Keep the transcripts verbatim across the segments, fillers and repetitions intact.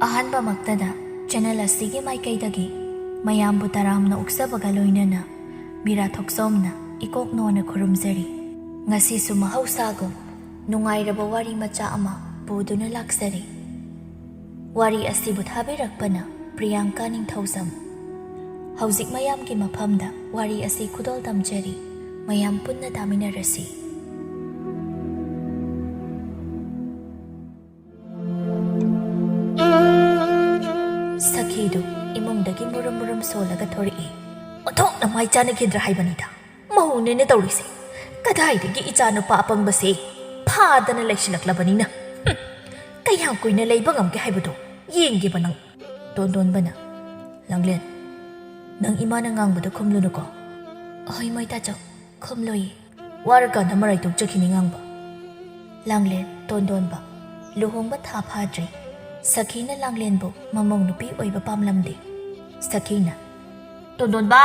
ꯑꯍꯥꯟꯕꯃꯛꯇꯗ channel ꯑꯁꯤꯒꯤ ꯃꯥꯏꯀꯩꯗꯒꯤ ꯃꯌꯥꯝꯕꯨ ꯇꯔꯥꯝꯅ ꯑꯣꯛꯆꯕꯒ ꯂꯣꯏꯅꯅ ꯃꯤꯔꯥ ꯊꯣꯛꯆꯣꯝꯅ ꯏꯀꯣꯛ ꯅꯣꯟꯅ ꯈꯨꯔꯨꯝꯖꯔꯤ꯫ ꯉꯁꯤꯁꯨ ꯃꯍꯧꯁꯥꯒꯨꯝ ꯅꯨꯡꯉꯥꯏꯔꯕ ꯋꯥꯔꯤ ꯃꯆꯥ ꯑꯃ ꯄꯨꯗꯨꯅ ꯂꯥꯛꯆꯔꯤ꯫ ꯋꯥꯔꯤ ꯑꯁꯤꯕꯨ ꯊꯥꯕꯤꯔꯛꯄꯅ ꯄ꯭ꯔꯤꯌꯥꯡꯀꯥ ꯅꯤꯡꯊꯧꯖꯝ꯫ ꯍꯧꯖꯤꯛ ꯃꯌꯥꯝꯒꯤ ꯃꯐꯝꯗ ꯋꯥꯔꯤ ꯑꯁꯤ ꯈꯨꯗꯣꯜ ꯇꯝꯖꯔꯤ꯫ ꯃꯌꯥꯝ ꯄꯨꯟꯅ ꯇꯥꯃꯤꯟꯅꯔꯁꯤ꯫ ꯁꯈꯤꯗꯨ ꯏꯃꯨꯡꯗꯒꯤ ꯃꯨꯔꯨꯝ ꯃꯨꯔꯨꯝ ꯁꯣꯜꯂꯒ ꯊꯣꯔꯛꯏ꯫ ꯑꯣꯟꯊꯣꯛꯅ ꯃꯥꯏ ꯆꯥꯟꯅꯈꯤꯗ꯭ꯔꯥ ꯍꯥꯏꯕꯅꯤꯗ꯫ ꯃꯧꯅꯦꯅ ꯇꯧꯔꯤꯁꯦ꯫ ꯀꯗꯥꯏꯗꯒꯤ ꯏꯆꯥ ꯅꯨꯄꯥ ꯑꯄꯪꯕꯁꯦ ꯐꯥꯗꯅ ꯂꯩꯁꯤꯜꯂꯛꯂꯕꯅꯤꯅ꯫ ꯍꯨꯝ, ꯀꯌꯥꯝ ꯀꯨꯏꯅ ꯂꯩꯕ ꯉꯝꯒꯦ ꯍꯥꯏꯕꯗꯣ ꯌꯦꯡꯒꯦꯕ ꯅꯪ꯫ ꯇꯣꯟꯗꯣꯟꯕꯅ, "ꯂꯥꯡꯂꯦꯟ, ꯅꯪ ꯏꯃꯥꯅ ꯉꯥꯡꯕꯗꯣ ꯈꯨꯝꯂꯨꯅꯨꯀꯣ꯫" "ꯍꯣꯏ ꯃꯣꯏ ꯇꯥꯆꯧ, ꯈꯨꯝꯂꯣꯏꯌꯦ꯫" ꯋꯥꯔꯀꯥꯟꯗ ꯃꯔꯥꯏ ꯇꯣꯛꯆꯈꯤꯅꯤ ꯉꯥꯡꯕ꯫ ꯂꯥꯡꯂꯦꯟ, ꯇꯣꯟꯗꯣꯟꯕ꯫ ꯂꯨꯍꯣꯡꯕ ꯊꯥ ꯐꯥꯗ꯭ꯔꯤ꯫ ꯁꯈꯤꯅ ꯂꯥꯡꯂꯦꯟꯕꯨ ꯃꯃꯧ ꯅꯨꯄꯤ ꯑꯣꯏꯕ ꯄꯥꯝꯂꯝꯗꯦ꯫ ꯁꯈꯤꯅ, "ꯇꯣꯟꯗꯣꯟꯕ,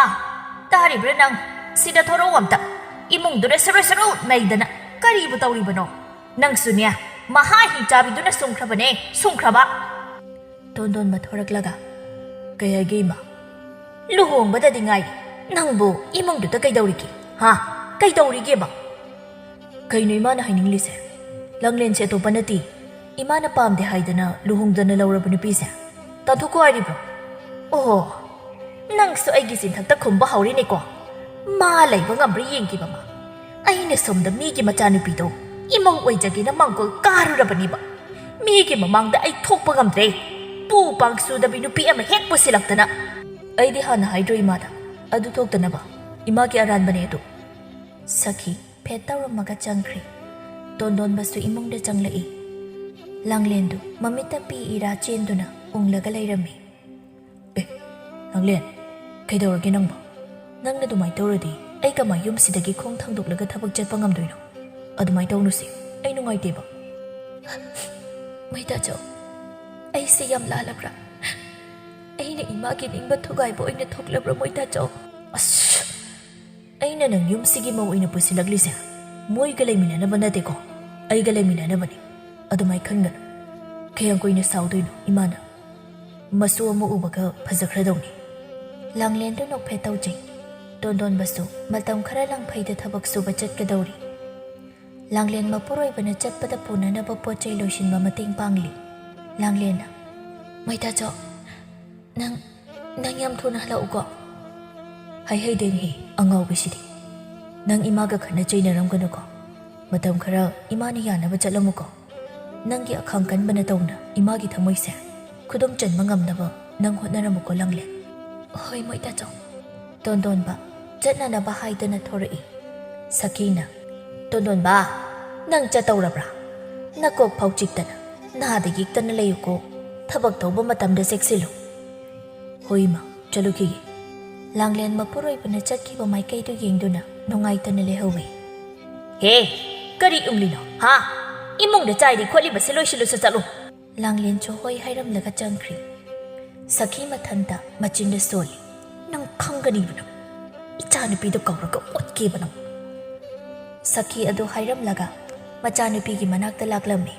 ꯇꯥꯔꯤꯕ꯭ꯔꯥ ꯅꯪ? ꯁꯤꯗ ꯊꯣꯔꯛꯎ ꯑꯝꯇ꯫ ꯏꯃꯨꯡꯗꯨꯗ ꯁꯔꯨ ꯁꯔꯨ ꯅꯩꯗꯅ ꯀꯔꯤꯕꯨ ꯇꯧꯔꯤꯕꯅꯣ? ꯅꯪꯁꯨꯅꯦ, ꯃꯍꯥ ꯍꯤꯡꯆꯥꯕꯤꯗꯨꯅ ꯁꯨꯡꯈ꯭ꯔꯕꯅꯦ, ꯁꯨꯡꯈ꯭ꯔꯕ꯫" ꯇꯣꯟꯗꯣꯟꯕ ꯊꯣꯔꯛꯂꯒ, "ꯀꯩ ꯍꯥꯏꯒꯦ ꯏꯃꯥ?" "ꯂꯨꯍꯣꯡꯕꯗꯗꯤ ꯉꯥꯏꯔꯤ, ꯅꯪꯕꯨ ꯏꯃꯨꯡꯗꯨꯗ ꯀꯩꯗꯧꯔꯤꯒꯦ? ꯍꯥ? ꯀꯩꯗꯧꯔꯤꯒꯦꯕ?" "ꯀꯩꯅꯣ ꯏꯃꯥꯅ ꯍꯥꯏꯅꯤꯡꯂꯤꯁꯦ? ꯂꯥꯡꯂꯦꯟꯁꯦ ꯑꯇꯣꯞꯄ ꯅꯠꯇꯦ, ꯏꯃꯥꯅ ꯄꯥꯝꯗꯦ ꯍꯥꯏꯗꯅ ꯂꯨꯍꯣꯡꯗꯅ ꯂꯧꯔꯕ ꯅꯨꯄꯤꯁꯦ꯫ ꯇꯥꯟꯊꯣꯛꯈꯣ ꯍꯥꯏꯔꯤꯕ꯭ꯔꯣ?" "ꯑꯣꯍꯣ, ꯅꯪꯁꯨ ꯑꯩꯒꯤ ꯆꯤꯟꯊꯛꯇ ꯈꯨꯝꯕ ꯍꯧꯔꯤꯅꯦꯀꯣ꯫ ꯃꯥ ꯂꯩꯕ ꯉꯝꯕ꯭ꯔꯥ ꯌꯦꯡꯈꯤꯕ ꯑꯃ꯫ ꯑꯩꯅ ꯁꯣꯝꯗ ꯃꯤꯒꯤ ꯃꯆꯥꯅꯨꯄꯤꯗꯣ ꯏꯃꯧ ꯑꯣꯏꯖꯒꯦꯅ ꯃꯥꯡꯒꯣꯜ ꯀꯥꯔꯨꯔꯕꯅꯤꯕ꯫ ꯃꯤꯒꯤ ꯃꯃꯥꯡꯗ ꯑꯩ ꯊꯣꯛꯄ ꯉꯝꯗ꯭ꯔꯦ꯫ ꯄꯨ ꯄꯥꯡ ꯁꯨꯗꯕꯤ ꯅꯨꯄꯤ ꯑꯃ ꯍꯦꯛ ꯄꯨꯁꯤꯜꯂꯛꯇꯅ꯫ ꯑꯩꯗꯤ ꯍꯥꯟꯅ ꯍꯥꯏꯗ꯭ꯔꯣ ꯏꯃꯥꯗ, ꯑꯗꯨ ꯊꯣꯛꯇꯅꯕ? ꯏꯃꯥꯒꯤ ꯑꯔꯥꯟꯕꯅꯦ ꯑꯗꯨ꯫" ꯁꯈꯤ ꯐꯦꯠ ꯇꯧꯔꯝꯃꯒ ꯆꯪꯈ꯭ꯔꯦ꯫ ꯇꯣꯟꯗꯣꯟꯕꯁꯨ ꯏꯃꯨꯡꯗ ꯆꯪꯂꯛꯏ꯫ ꯂꯥꯡꯂꯦꯟꯗꯨ ꯃꯃꯤꯠꯇ ꯄꯤ ꯏꯔꯥ ꯆꯦꯟꯗꯨꯅ ꯎꯪꯂꯒ ꯂꯩꯔꯝꯃꯤ꯫ "ꯑꯦ, ꯂꯥꯡꯂꯦꯟ, ꯀꯩꯗꯧꯔꯒꯦ ꯅꯪꯕꯣ? ꯅꯪꯅ ꯑꯗꯨꯃꯥꯏꯅ ꯇꯧꯔꯗꯤ ꯑꯩ ꯀꯃꯥꯏ ꯌꯨꯝꯁꯤꯗꯒꯤ ꯈꯣꯡ ꯊꯥꯡꯗꯣꯛꯂꯒ ꯊꯕꯛ ꯆꯠꯄ ꯉꯝꯗꯣꯏꯅꯣ? ꯑꯗꯨꯃꯥꯏꯅ ꯇꯧꯅꯨꯁꯦ, ꯑꯩ ꯅꯨꯡꯉꯥꯏꯇꯦꯕ꯫" "ꯃꯣꯏ ꯇꯥꯆꯧ, ꯑꯩꯁꯦ ꯌꯥꯝ ꯂꯥꯜꯂꯕ꯭ꯔꯥ? ꯑꯩꯅ ꯏꯃꯥꯒꯤ ꯅꯤꯡꯕ ꯊꯨꯒꯥꯏꯕ ꯑꯣꯏꯅ ꯊꯣꯛꯂꯕ꯭ꯔꯥ, ꯃꯣꯏ ꯇꯥꯆꯧ?" "ꯑꯁ, ꯑꯩꯅ ꯅꯪ ꯌꯨꯝꯁꯤꯒꯤ ꯃꯧ ꯑꯣꯏꯅ ꯄꯨꯁꯤꯜꯂꯛꯂꯤꯁꯦ ꯃꯣꯏꯒ ꯂꯩꯃꯤꯟꯅꯅꯕ ꯅꯠꯇꯦꯀꯣ, ꯑꯩꯒ ꯂꯩꯃꯤꯟꯅꯅꯕꯅꯤ꯫ ꯑꯗꯨꯃꯥꯏꯅ ꯈꯟꯒꯅꯨ꯫ ꯀꯌꯥꯝ ꯀꯨꯏꯅ ꯁꯥꯎꯗꯣꯏꯅꯣ ꯏꯃꯥꯅ? ꯃꯁꯨ ꯑꯃ ꯎꯕꯒ ꯐꯖꯈ꯭ꯔꯗꯧꯅꯤ꯫ ꯂꯥꯡꯂꯦꯟꯗꯨ ꯅꯣꯛꯐꯦꯠ ꯇꯧꯖꯩ꯫ ꯇꯣꯟꯗꯣꯟꯕꯁꯨ ꯃꯇꯝ ꯈꯔ ꯂꯪꯐꯩꯗ ꯊꯕꯛ ꯁꯨꯕ ꯆꯠꯀꯗꯧꯔꯤ꯫ ꯂꯥꯡꯂꯦꯟ ꯃꯄꯨꯔꯣꯏꯕꯅ ꯆꯠꯄꯗ ꯄꯨꯅꯅꯕ ꯄꯣꯠ ꯆꯩ ꯂꯣꯏꯁꯤꯟꯕ ꯃꯇꯦꯡ ꯄꯥꯡꯂꯤ꯫ ꯂꯥꯡꯂꯦꯟꯅ, "ꯃꯩꯇꯥꯆꯧ, ꯅꯪ, ꯅꯪ ꯌꯥꯝ ꯊꯨꯅ ꯍꯜꯂꯛꯎꯀꯣ꯫" "ꯍꯩꯍꯩꯗꯦꯅꯦꯍꯦ, ꯑꯉꯥꯎꯕꯤꯁꯤꯗꯤ꯫ ꯅꯪ ꯏꯃꯥꯒ ꯈꯠꯅ ꯆꯩꯅꯔꯝꯒꯅꯨꯀꯣ꯫ ꯃꯇꯝ ꯈꯔ ꯏꯃꯥꯅ ꯌꯥꯅꯕ ꯆꯠꯂꯝꯃꯨꯀꯣ꯫ ꯅꯪꯒꯤ ꯑꯈꯥꯡ ꯀꯟꯕꯅ ꯇꯧꯅ ꯏꯃꯥꯒꯤ ꯊꯃꯣꯏꯁꯦ ꯈꯨꯗꯨꯝ ꯆꯟꯕ ꯉꯝꯅꯕ ꯅꯪ ꯍꯣꯠꯅꯔꯝꯃꯨꯀꯣ, ꯂꯥꯡꯂꯦꯟ꯫" "ꯍꯣꯏ, ꯃꯣꯏꯇꯥꯆꯧ꯫" ꯇꯣꯟꯗꯣꯟꯕ ꯆꯠꯅꯅꯕ ꯍꯥꯏꯗꯨꯅ ꯊꯣꯔꯛꯏ꯫ ꯁꯈꯤꯅ, "ꯇꯣꯟꯗꯣꯟꯕ, ꯅꯪ ꯆꯠꯇꯧꯔꯕ꯭ꯔꯥ? ꯅꯀꯣꯛ ꯐꯥꯎ ꯆꯤꯛꯇꯅ, ꯅꯥꯗ ꯌꯦꯛꯇꯅ ꯂꯩꯌꯨꯀꯣ꯫ ꯊꯕꯛ ꯇꯧꯕ ꯃꯇꯝꯗ ꯆꯦꯛꯁꯤꯜꯂꯨ꯫" "ꯍꯣꯏ, ꯏꯃꯥ, ꯆꯠꯂꯨꯈꯤꯒꯦ꯫" ꯂꯥꯡꯂꯦꯟ ꯃꯄꯨꯔꯣꯏꯕꯅ ꯆꯠꯈꯤꯕ ꯃꯥꯏꯀꯩꯗꯨ ꯌꯦꯡꯗꯨꯅ ꯅꯨꯡꯉꯥꯏꯇꯅ ꯂꯩꯍꯧꯏ꯫ "ꯍꯦ, ꯀꯔꯤ ꯎꯪꯂꯤꯅꯣ, ꯍꯥ? ꯏꯃꯨꯡꯗ ꯆꯥꯏꯔꯤ ꯈꯣꯠꯂꯤꯕꯁꯦ ꯂꯣꯏꯁꯤꯜꯂꯨꯁꯨ ꯆꯠꯂꯨ꯫" ꯂꯥꯡꯂꯦꯟꯁꯨ ꯍꯣꯏ ꯍꯥꯏꯔꯝꯂꯒ ꯆꯪꯈ꯭ꯔꯤ꯫ ꯁꯈꯤ ꯃꯊꯟꯇ ꯃꯆꯤꯟꯗ ꯁꯣꯜꯂꯤ꯫ "ꯅꯪ ꯈꯪꯒꯅꯤꯕ ꯅꯪ꯫ ꯏꯆꯥꯅꯨꯄꯤꯗꯨ ꯀꯧꯔꯒ ꯑꯣꯠꯀꯦꯕ ꯅꯪ꯫" ꯁꯈꯤ ꯑꯗꯨ ꯍꯥꯏꯔꯝꯂꯒ ꯃꯆꯥꯅꯨꯄꯤꯒꯤ ꯃꯅꯥꯛꯇ ꯂꯥꯛꯂꯝꯃꯤ꯫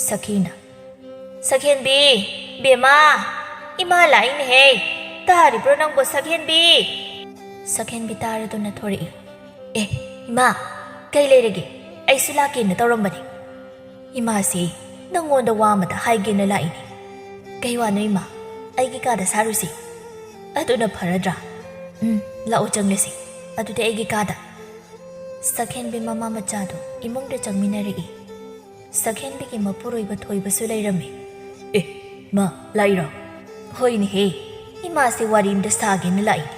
ꯁꯈꯤꯅ, "ꯁꯛꯍꯦꯟꯕꯤ, ꯕꯦꯝꯃ, ꯏꯃꯥ ꯂꯥꯛꯏꯅꯦꯍꯦ꯫ ꯇꯥꯔꯤꯕ꯭ꯔꯣ ꯅꯪꯕꯣ, ꯁꯛꯍꯦꯟꯕꯤ?" ꯁꯛꯍꯦꯟꯕꯤ ꯇꯥꯔꯗꯨꯅ ꯊꯣꯔꯛꯏ꯫ "ꯑꯦ, ꯏꯃꯥ, ꯀꯩ ꯂꯩꯔꯒꯦ? ꯑꯩꯁꯨ ꯂꯥꯛꯀꯦꯅ ꯇꯧꯔꯝꯕꯅꯤ꯫ ꯏꯃꯥꯁꯤ ꯅꯪꯉꯣꯟꯗ ꯋꯥ ꯑꯃꯇ ꯍꯥꯏꯒꯦꯅ ꯂꯥꯛꯏꯅꯤ꯫" "ꯀꯩ ꯋꯥꯅꯣ ꯏꯃꯥ? ꯑꯩꯒꯤ ꯀꯥꯗ ꯁꯥꯔꯨꯁꯤ꯫ ꯑꯗꯨꯅ ꯐꯔꯗ꯭ꯔꯥ?" "ꯎꯝ, ꯂꯥꯛꯑꯣ ꯆꯪꯂꯁꯤ꯫ ꯑꯗꯨꯗꯤ ꯑꯩꯒꯤ ꯀꯥꯗ꯫" ꯁꯛꯍꯦꯟꯕꯤ ꯃꯃꯥ ꯃꯆꯥꯗꯨ ꯏꯃꯨꯡꯗ ꯆꯪꯃꯤꯟꯅꯔꯛꯏ꯫ ꯁꯛꯍꯦꯟꯕꯤꯒꯤ ꯃꯄꯨꯔꯣꯏꯕ ꯊꯣꯏꯕꯁꯨ ꯂꯩꯔꯝꯃꯤ꯫ "ꯑꯦ, ꯏꯃꯥ, ꯂꯥꯛꯏꯔꯣ?" "ꯍꯣꯏꯅꯦꯍꯦ, ꯏꯃꯥꯁꯦ ꯋꯥꯔꯤ ꯑꯃꯇ ꯁꯥꯒꯦꯅ ꯂꯥꯛꯏꯅꯦ꯫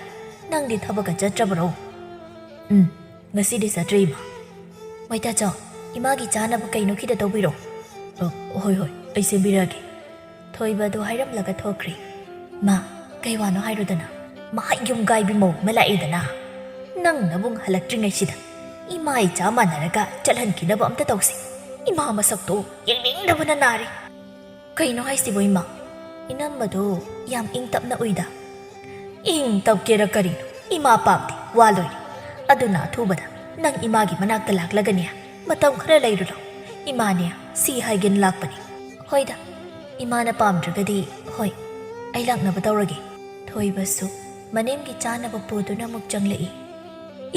ꯅꯪꯗꯤ ꯊꯕꯛꯀ ꯆꯠꯇ꯭ꯔꯕꯔꯣ?" "ꯎꯝ, ꯉꯁꯤꯗꯤ ꯆꯠꯇ꯭ꯔꯦ, ꯏꯃꯥ꯫" "ꯃꯣꯏꯇꯥꯆꯧ, ꯏꯃꯥꯒꯤ ꯆꯥꯅꯕ ꯀꯩꯅꯣ ꯈꯤꯇ ꯇꯧꯕꯤꯔꯣ꯫" "ꯑ, ꯍꯣꯏ, ꯍꯣꯏ, ꯑꯩ ꯁꯦꯝꯕꯤꯔꯛꯑꯒꯦ꯫" ꯊꯣꯏꯕ ꯑꯗꯨ ꯍꯥꯏꯔꯝꯂꯒ ꯊꯣꯛꯈ꯭ꯔꯦ꯫ "ꯃꯥ, ꯀꯩ ꯋꯥꯅꯣ ꯍꯥꯏꯔꯨꯗꯅ? ꯃꯍꯩ ꯌꯨꯝꯒꯥꯏꯕꯤ ꯃꯧ ꯑꯃ ꯂꯥꯛꯑꯦꯗꯅ꯫ ꯅꯪ ꯅꯕꯨꯡ ꯍꯜꯂꯛꯇ꯭ꯔꯤꯉꯩꯁꯤꯗ ꯏꯃꯥ ꯏꯆꯥ ꯃꯥꯟꯅꯔꯒ ꯆꯠꯍꯟꯈꯤꯅꯕ ꯑꯝꯇ ꯇꯧꯁꯤ꯫ ꯏꯃꯥ ꯃꯁꯛꯇꯣ ꯌꯦꯡꯅꯤꯡꯗꯕꯅ ꯅꯥꯔꯦ꯫" "ꯀꯩꯅꯣ ꯍꯥꯏꯁꯤꯕꯣ ꯏꯃꯥ? ꯏꯅꯝꯃꯗꯣ ꯌꯥꯝ ꯏꯪ ꯇꯞꯅ ꯎꯏꯗ꯫" "ꯏꯪ ꯇꯞꯀꯦꯔ ꯀꯔꯤꯅꯣ, ꯏꯃꯥ ꯄꯥꯝꯗꯦ, ꯋꯥ ꯂꯣꯏꯔꯦ꯫ ꯑꯗꯨꯅ ꯑꯊꯨꯕꯗ ꯅꯪ ꯏꯃꯥꯒꯤ ꯃꯅꯥꯛꯇ ꯂꯥꯛꯂꯒꯅꯦ, ꯃꯇꯝ ꯈꯔ ꯂꯩꯔꯨꯔꯣ꯫ ꯏꯃꯥꯅꯦ ꯁꯤ ꯍꯥꯏꯒꯦꯅ ꯂꯥꯛꯄꯅꯤ꯫" "ꯍꯣꯏꯗ, "ꯏꯃꯥꯅ ꯄꯥꯝꯗ꯭ꯔꯒꯗꯤ, ꯍꯣꯏ, ꯑꯩ ꯂꯥꯛꯅꯕ ꯇꯧꯔꯒꯦ꯫" ꯊꯣꯏꯕꯁꯨ ꯃꯅꯦꯝꯒꯤ ꯆꯥꯅꯕ ꯄꯨꯗꯨꯅ ꯑꯃꯨꯛ ꯆꯪꯂꯛꯏ꯫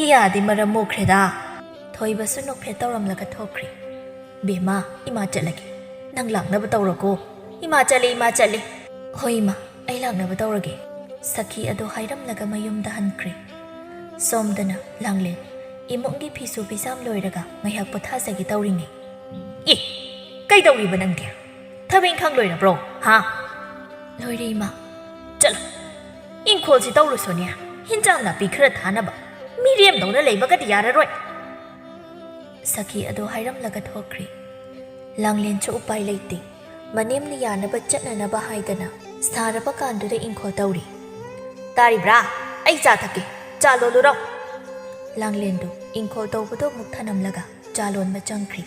"ꯏꯌꯥꯗꯤ ꯃꯔꯝ ꯃꯣꯛꯈ꯭ꯔꯦꯗ!" ꯊꯣꯏꯕꯁꯨ ꯅꯣꯛꯐꯦꯠ ꯇꯧꯔꯝꯂꯒ ꯊꯣꯛꯈ꯭ꯔꯦ꯫ "ꯕꯦꯝꯃ, ꯏꯃꯥ ꯆꯠꯂꯒꯦ꯫ ꯅꯪ ꯂꯥꯛꯅꯕ ꯇꯧꯔꯣꯀꯣ꯫" "ꯏꯃꯥ ꯆꯠꯂꯦ, ꯏꯃꯥ ꯆꯠꯂꯦ꯫" "ꯍꯣꯏ ꯏꯃꯥ, ꯑꯩ ꯂꯥꯛꯅꯕ ꯇꯧꯔꯒꯦ꯫" ꯁꯈꯤ ꯑꯗꯨ ꯍꯥꯏꯔꯝꯂꯒ ꯃꯌꯨꯝꯗ ꯍꯟꯈ꯭ꯔꯦ꯫ ꯁꯣꯝꯗꯅ ꯂꯥꯡꯂꯦꯟ ꯏꯃꯨꯡꯒꯤ ꯐꯤꯁꯨ ꯐꯤꯖꯥꯝ ꯂꯣꯏꯔꯒ ꯉꯥꯏꯍꯥꯛ ꯄꯣꯊꯥꯖꯒꯦ ꯇꯧꯔꯤꯉꯩ꯫ "ꯑꯦ, ꯀꯩꯗꯧꯔꯤꯕ ꯅꯪꯗꯤ? ꯊꯕꯛ ꯏꯪꯈꯥꯡ ꯂꯣꯏꯔꯕ꯭ꯔꯣ? ꯍꯥ?" "ꯂꯣꯏꯔꯦ ꯏꯃꯥ꯫" "ꯆꯠꯂꯣ, ꯏꯪꯈꯣꯜꯁꯤ ꯇꯧꯔꯨꯁꯣꯅꯦ꯫ ꯍꯤꯟꯖꯥꯡ ꯅꯥꯄꯤ ꯈꯔ ꯊꯥꯅꯕ꯫ ꯃꯤꯔꯦꯝꯗꯧꯅ ꯂꯩꯕꯒꯗꯤ ꯌꯥꯔꯔꯣꯏ꯫" ꯁꯈꯤ ꯑꯗꯨ ꯍꯥꯏꯔꯝꯂꯒ ꯊꯣꯛꯈ꯭ꯔꯦ꯫ ꯂꯥꯡꯂꯦꯟꯁꯨ ꯎꯄꯥꯏ ꯂꯩꯇꯦ꯫ ꯃꯅꯦꯝꯅ ꯌꯥꯅꯕ ꯆꯠꯅꯅꯕ ꯍꯥꯏꯗꯅ ꯁꯥꯔꯕ ꯀꯥꯟꯗꯨꯗ ꯏꯪꯈꯣꯜ ꯇꯧꯔꯤ꯫ "ꯇꯥꯔꯤꯕ꯭ꯔꯥ? ꯑꯩ ꯆꯥ ꯊꯛꯀꯦ꯫ ꯆꯥ ꯂꯣꯜꯂꯨꯔꯣ꯫" ꯂꯥꯡꯂꯦꯟꯗꯨ ꯏꯪꯈꯣꯜ ꯇꯧꯕꯗꯨ ꯑꯃꯨꯛ ꯊꯅꯝꯂꯒ ꯆꯥ ꯂꯣꯟꯕ ꯆꯪꯈ꯭ꯔꯤ꯫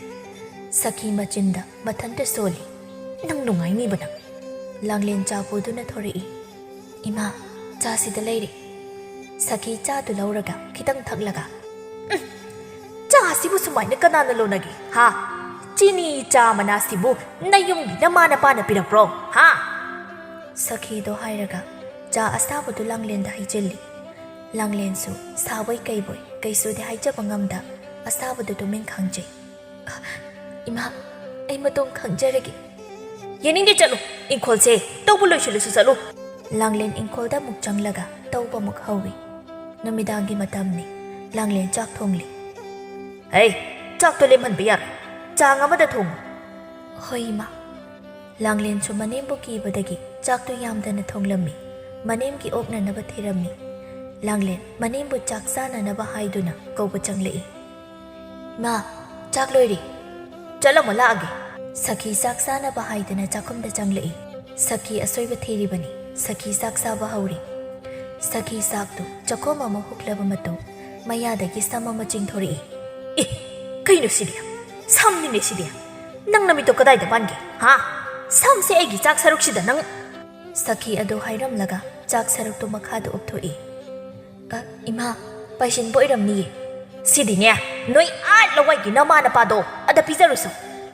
ꯁꯈꯤ ꯃꯆꯤꯟꯗ ꯃꯊꯟꯇ ꯁꯣꯜꯂꯤ꯫ "ꯅꯪ ꯅꯨꯡꯉꯥꯏꯅꯤꯕ ꯅꯪ꯫" ꯂꯥꯡꯂꯦꯟ ꯆꯥ ꯄꯨꯗꯨꯅ ꯊꯣꯔꯛꯏ꯫ "ꯏꯃꯥ, ꯆꯥꯁꯤꯗ ꯂꯩꯔꯦ꯫" ꯁꯈꯤ ꯆꯥꯗꯨ ꯂꯧꯔꯒ ꯈꯤꯇꯪ ꯊꯛꯂꯒ, "ꯎꯝ, ꯆꯥꯁꯤꯕꯨ ꯁꯨꯃꯥꯏꯅ ꯀꯅꯥꯅ ꯂꯣꯟꯅꯒꯦ, ꯍꯥ? ꯆꯤꯅꯤ ꯆꯥ ꯃꯅꯥꯁꯤꯕꯨ ꯅꯌꯨꯝꯒꯤ ꯅꯃꯥ ꯅꯄꯥꯅ ꯄꯤꯔꯛꯄ꯭ꯔꯣ, ꯍꯥ?" ꯁꯈꯤꯗꯣ ꯍꯥꯏꯔꯒ ꯆꯥ ꯑꯁꯥꯕꯗꯨ ꯂꯥꯡꯂꯦꯟꯗ ꯍꯩꯖꯤꯜꯂꯤ꯫ ꯂꯥꯡꯂꯦꯟꯁꯨ ꯁꯥꯕꯣꯏ ꯀꯩꯕꯣꯏ ꯀꯩꯁꯨꯗꯤ ꯍꯥꯏꯖꯕ ꯉꯝꯗ ꯑꯁꯥꯕꯗꯨ ꯇꯨꯃꯤꯟ ꯈꯥꯡꯖꯩ꯫ "ꯏꯃꯥ, ꯑꯩ ꯃꯇꯣꯝ ꯈꯪꯖꯔꯒꯦ꯫" "ꯌꯦꯡꯅꯤꯡꯗꯦ, ꯆꯠꯂꯨ꯫ ꯏꯪꯈꯣꯜꯁꯦ ꯇꯧꯕ ꯂꯣꯏꯁꯤꯜꯂꯁꯨ ꯆꯠꯂꯨ꯫" ꯂꯥꯡꯂꯦꯟ ꯏꯪꯈꯣꯜꯗ ꯑꯃꯨꯛ ꯆꯪꯂꯒ ꯇꯧꯕ ꯑꯃꯨꯛ ꯍꯧꯏ꯫ ꯅꯨꯃꯤꯗꯥꯡꯒꯤ ꯃꯇꯝꯅꯤ꯫ ꯂꯥꯡꯂꯦꯟ ꯆꯥꯛ ꯊꯣꯡꯂꯤ꯫ "ꯍꯩ, ꯆꯥꯛꯇꯣ ꯂꯦꯝꯍꯟꯕ ꯌꯥꯔꯣꯏ꯫ ꯆꯥꯡ ꯑꯃꯗ ꯊꯣꯡꯉꯨ꯫" "ꯍꯣꯏ ꯏꯃꯥ꯫" ꯂꯥꯡꯂꯦꯟꯁꯨ ꯃꯅꯦꯝꯕꯨ ꯀꯤꯕꯗꯒꯤ ꯆꯥꯛꯇꯨ ꯌꯥꯝꯗꯅ ꯊꯣꯡꯂꯝꯃꯤ꯫ ꯃꯅꯦꯝꯒꯤ ꯑꯣꯛꯅꯅꯕ ꯊꯤꯔꯝꯃꯤ꯫ ꯂꯥꯡꯂꯦꯟ ꯃꯅꯦꯝꯕꯨ ꯆꯥꯛ ꯆꯥꯅꯅꯕ ꯍꯥꯏꯗꯨꯅ ꯀꯧꯕ ꯆꯪꯂꯛꯏ꯫ "ꯏꯃꯥ, ꯆꯥꯛ ꯂꯣꯏꯔꯦ꯫ ꯆꯠꯂꯝꯃꯣ, ꯂꯥꯛꯑꯒꯦ꯫" ꯁꯈꯤ ꯆꯥꯛ ꯆꯥꯅꯕ ꯍꯥꯏꯗꯅ ꯆꯥꯛꯈꯨꯝꯗ ꯆꯪꯂꯛꯏ꯫ ꯁꯈꯤ ꯑꯁꯣꯏꯕ ꯊꯤꯔꯤꯕꯅꯤ꯫ ꯁꯈꯤ ꯆꯥꯛ ꯆꯥꯕ ꯍꯧꯔꯤ꯫ ꯁꯈꯤ ꯆꯥꯛꯇꯨ ꯆꯥꯛꯈꯨꯝ ꯑꯃ ꯍꯨꯛꯂꯕ ꯃꯇꯨꯡ ꯃꯌꯥꯗꯒꯤ ꯁꯝ ꯑꯃ ꯆꯤꯡꯊꯣꯔꯛꯏ꯫ "ꯑꯦ, ꯀꯩꯅꯣ ꯁꯤꯗꯤ? ꯁꯝꯅꯤꯅꯦ ꯁꯤꯗꯤ꯫ ꯅꯪ ꯅꯃꯤꯠꯇꯣ ꯀꯗꯥꯏꯗ ꯄꯥꯟꯒꯦ, ꯍꯥ? ꯁꯝꯁꯦ ꯑꯩꯒꯤ ꯆꯥꯛ ꯁꯔꯨꯛꯁꯤꯗ ꯅꯪ!" ꯁꯈꯤ ꯑꯗꯨ ꯍꯥꯏꯔꯝꯂꯒ ꯆꯥꯛ ꯁꯔꯨꯛꯇꯨ ꯃꯈꯥꯗ ꯎꯞꯊꯣꯛꯏ꯫ "ꯑ, ꯏꯃꯥ, ꯄꯥꯏꯁꯤꯟꯕ ꯑꯣꯏꯔꯝꯅꯤꯌꯦ꯫" "ꯁꯤꯗꯤꯅꯦ, ꯅꯣꯏ ꯑꯥ ꯂꯋꯥꯏꯒꯤ ꯅꯃꯥ ꯅꯄꯥꯗꯣ ꯑꯗ ꯄꯤꯖꯔꯨꯁꯣ꯫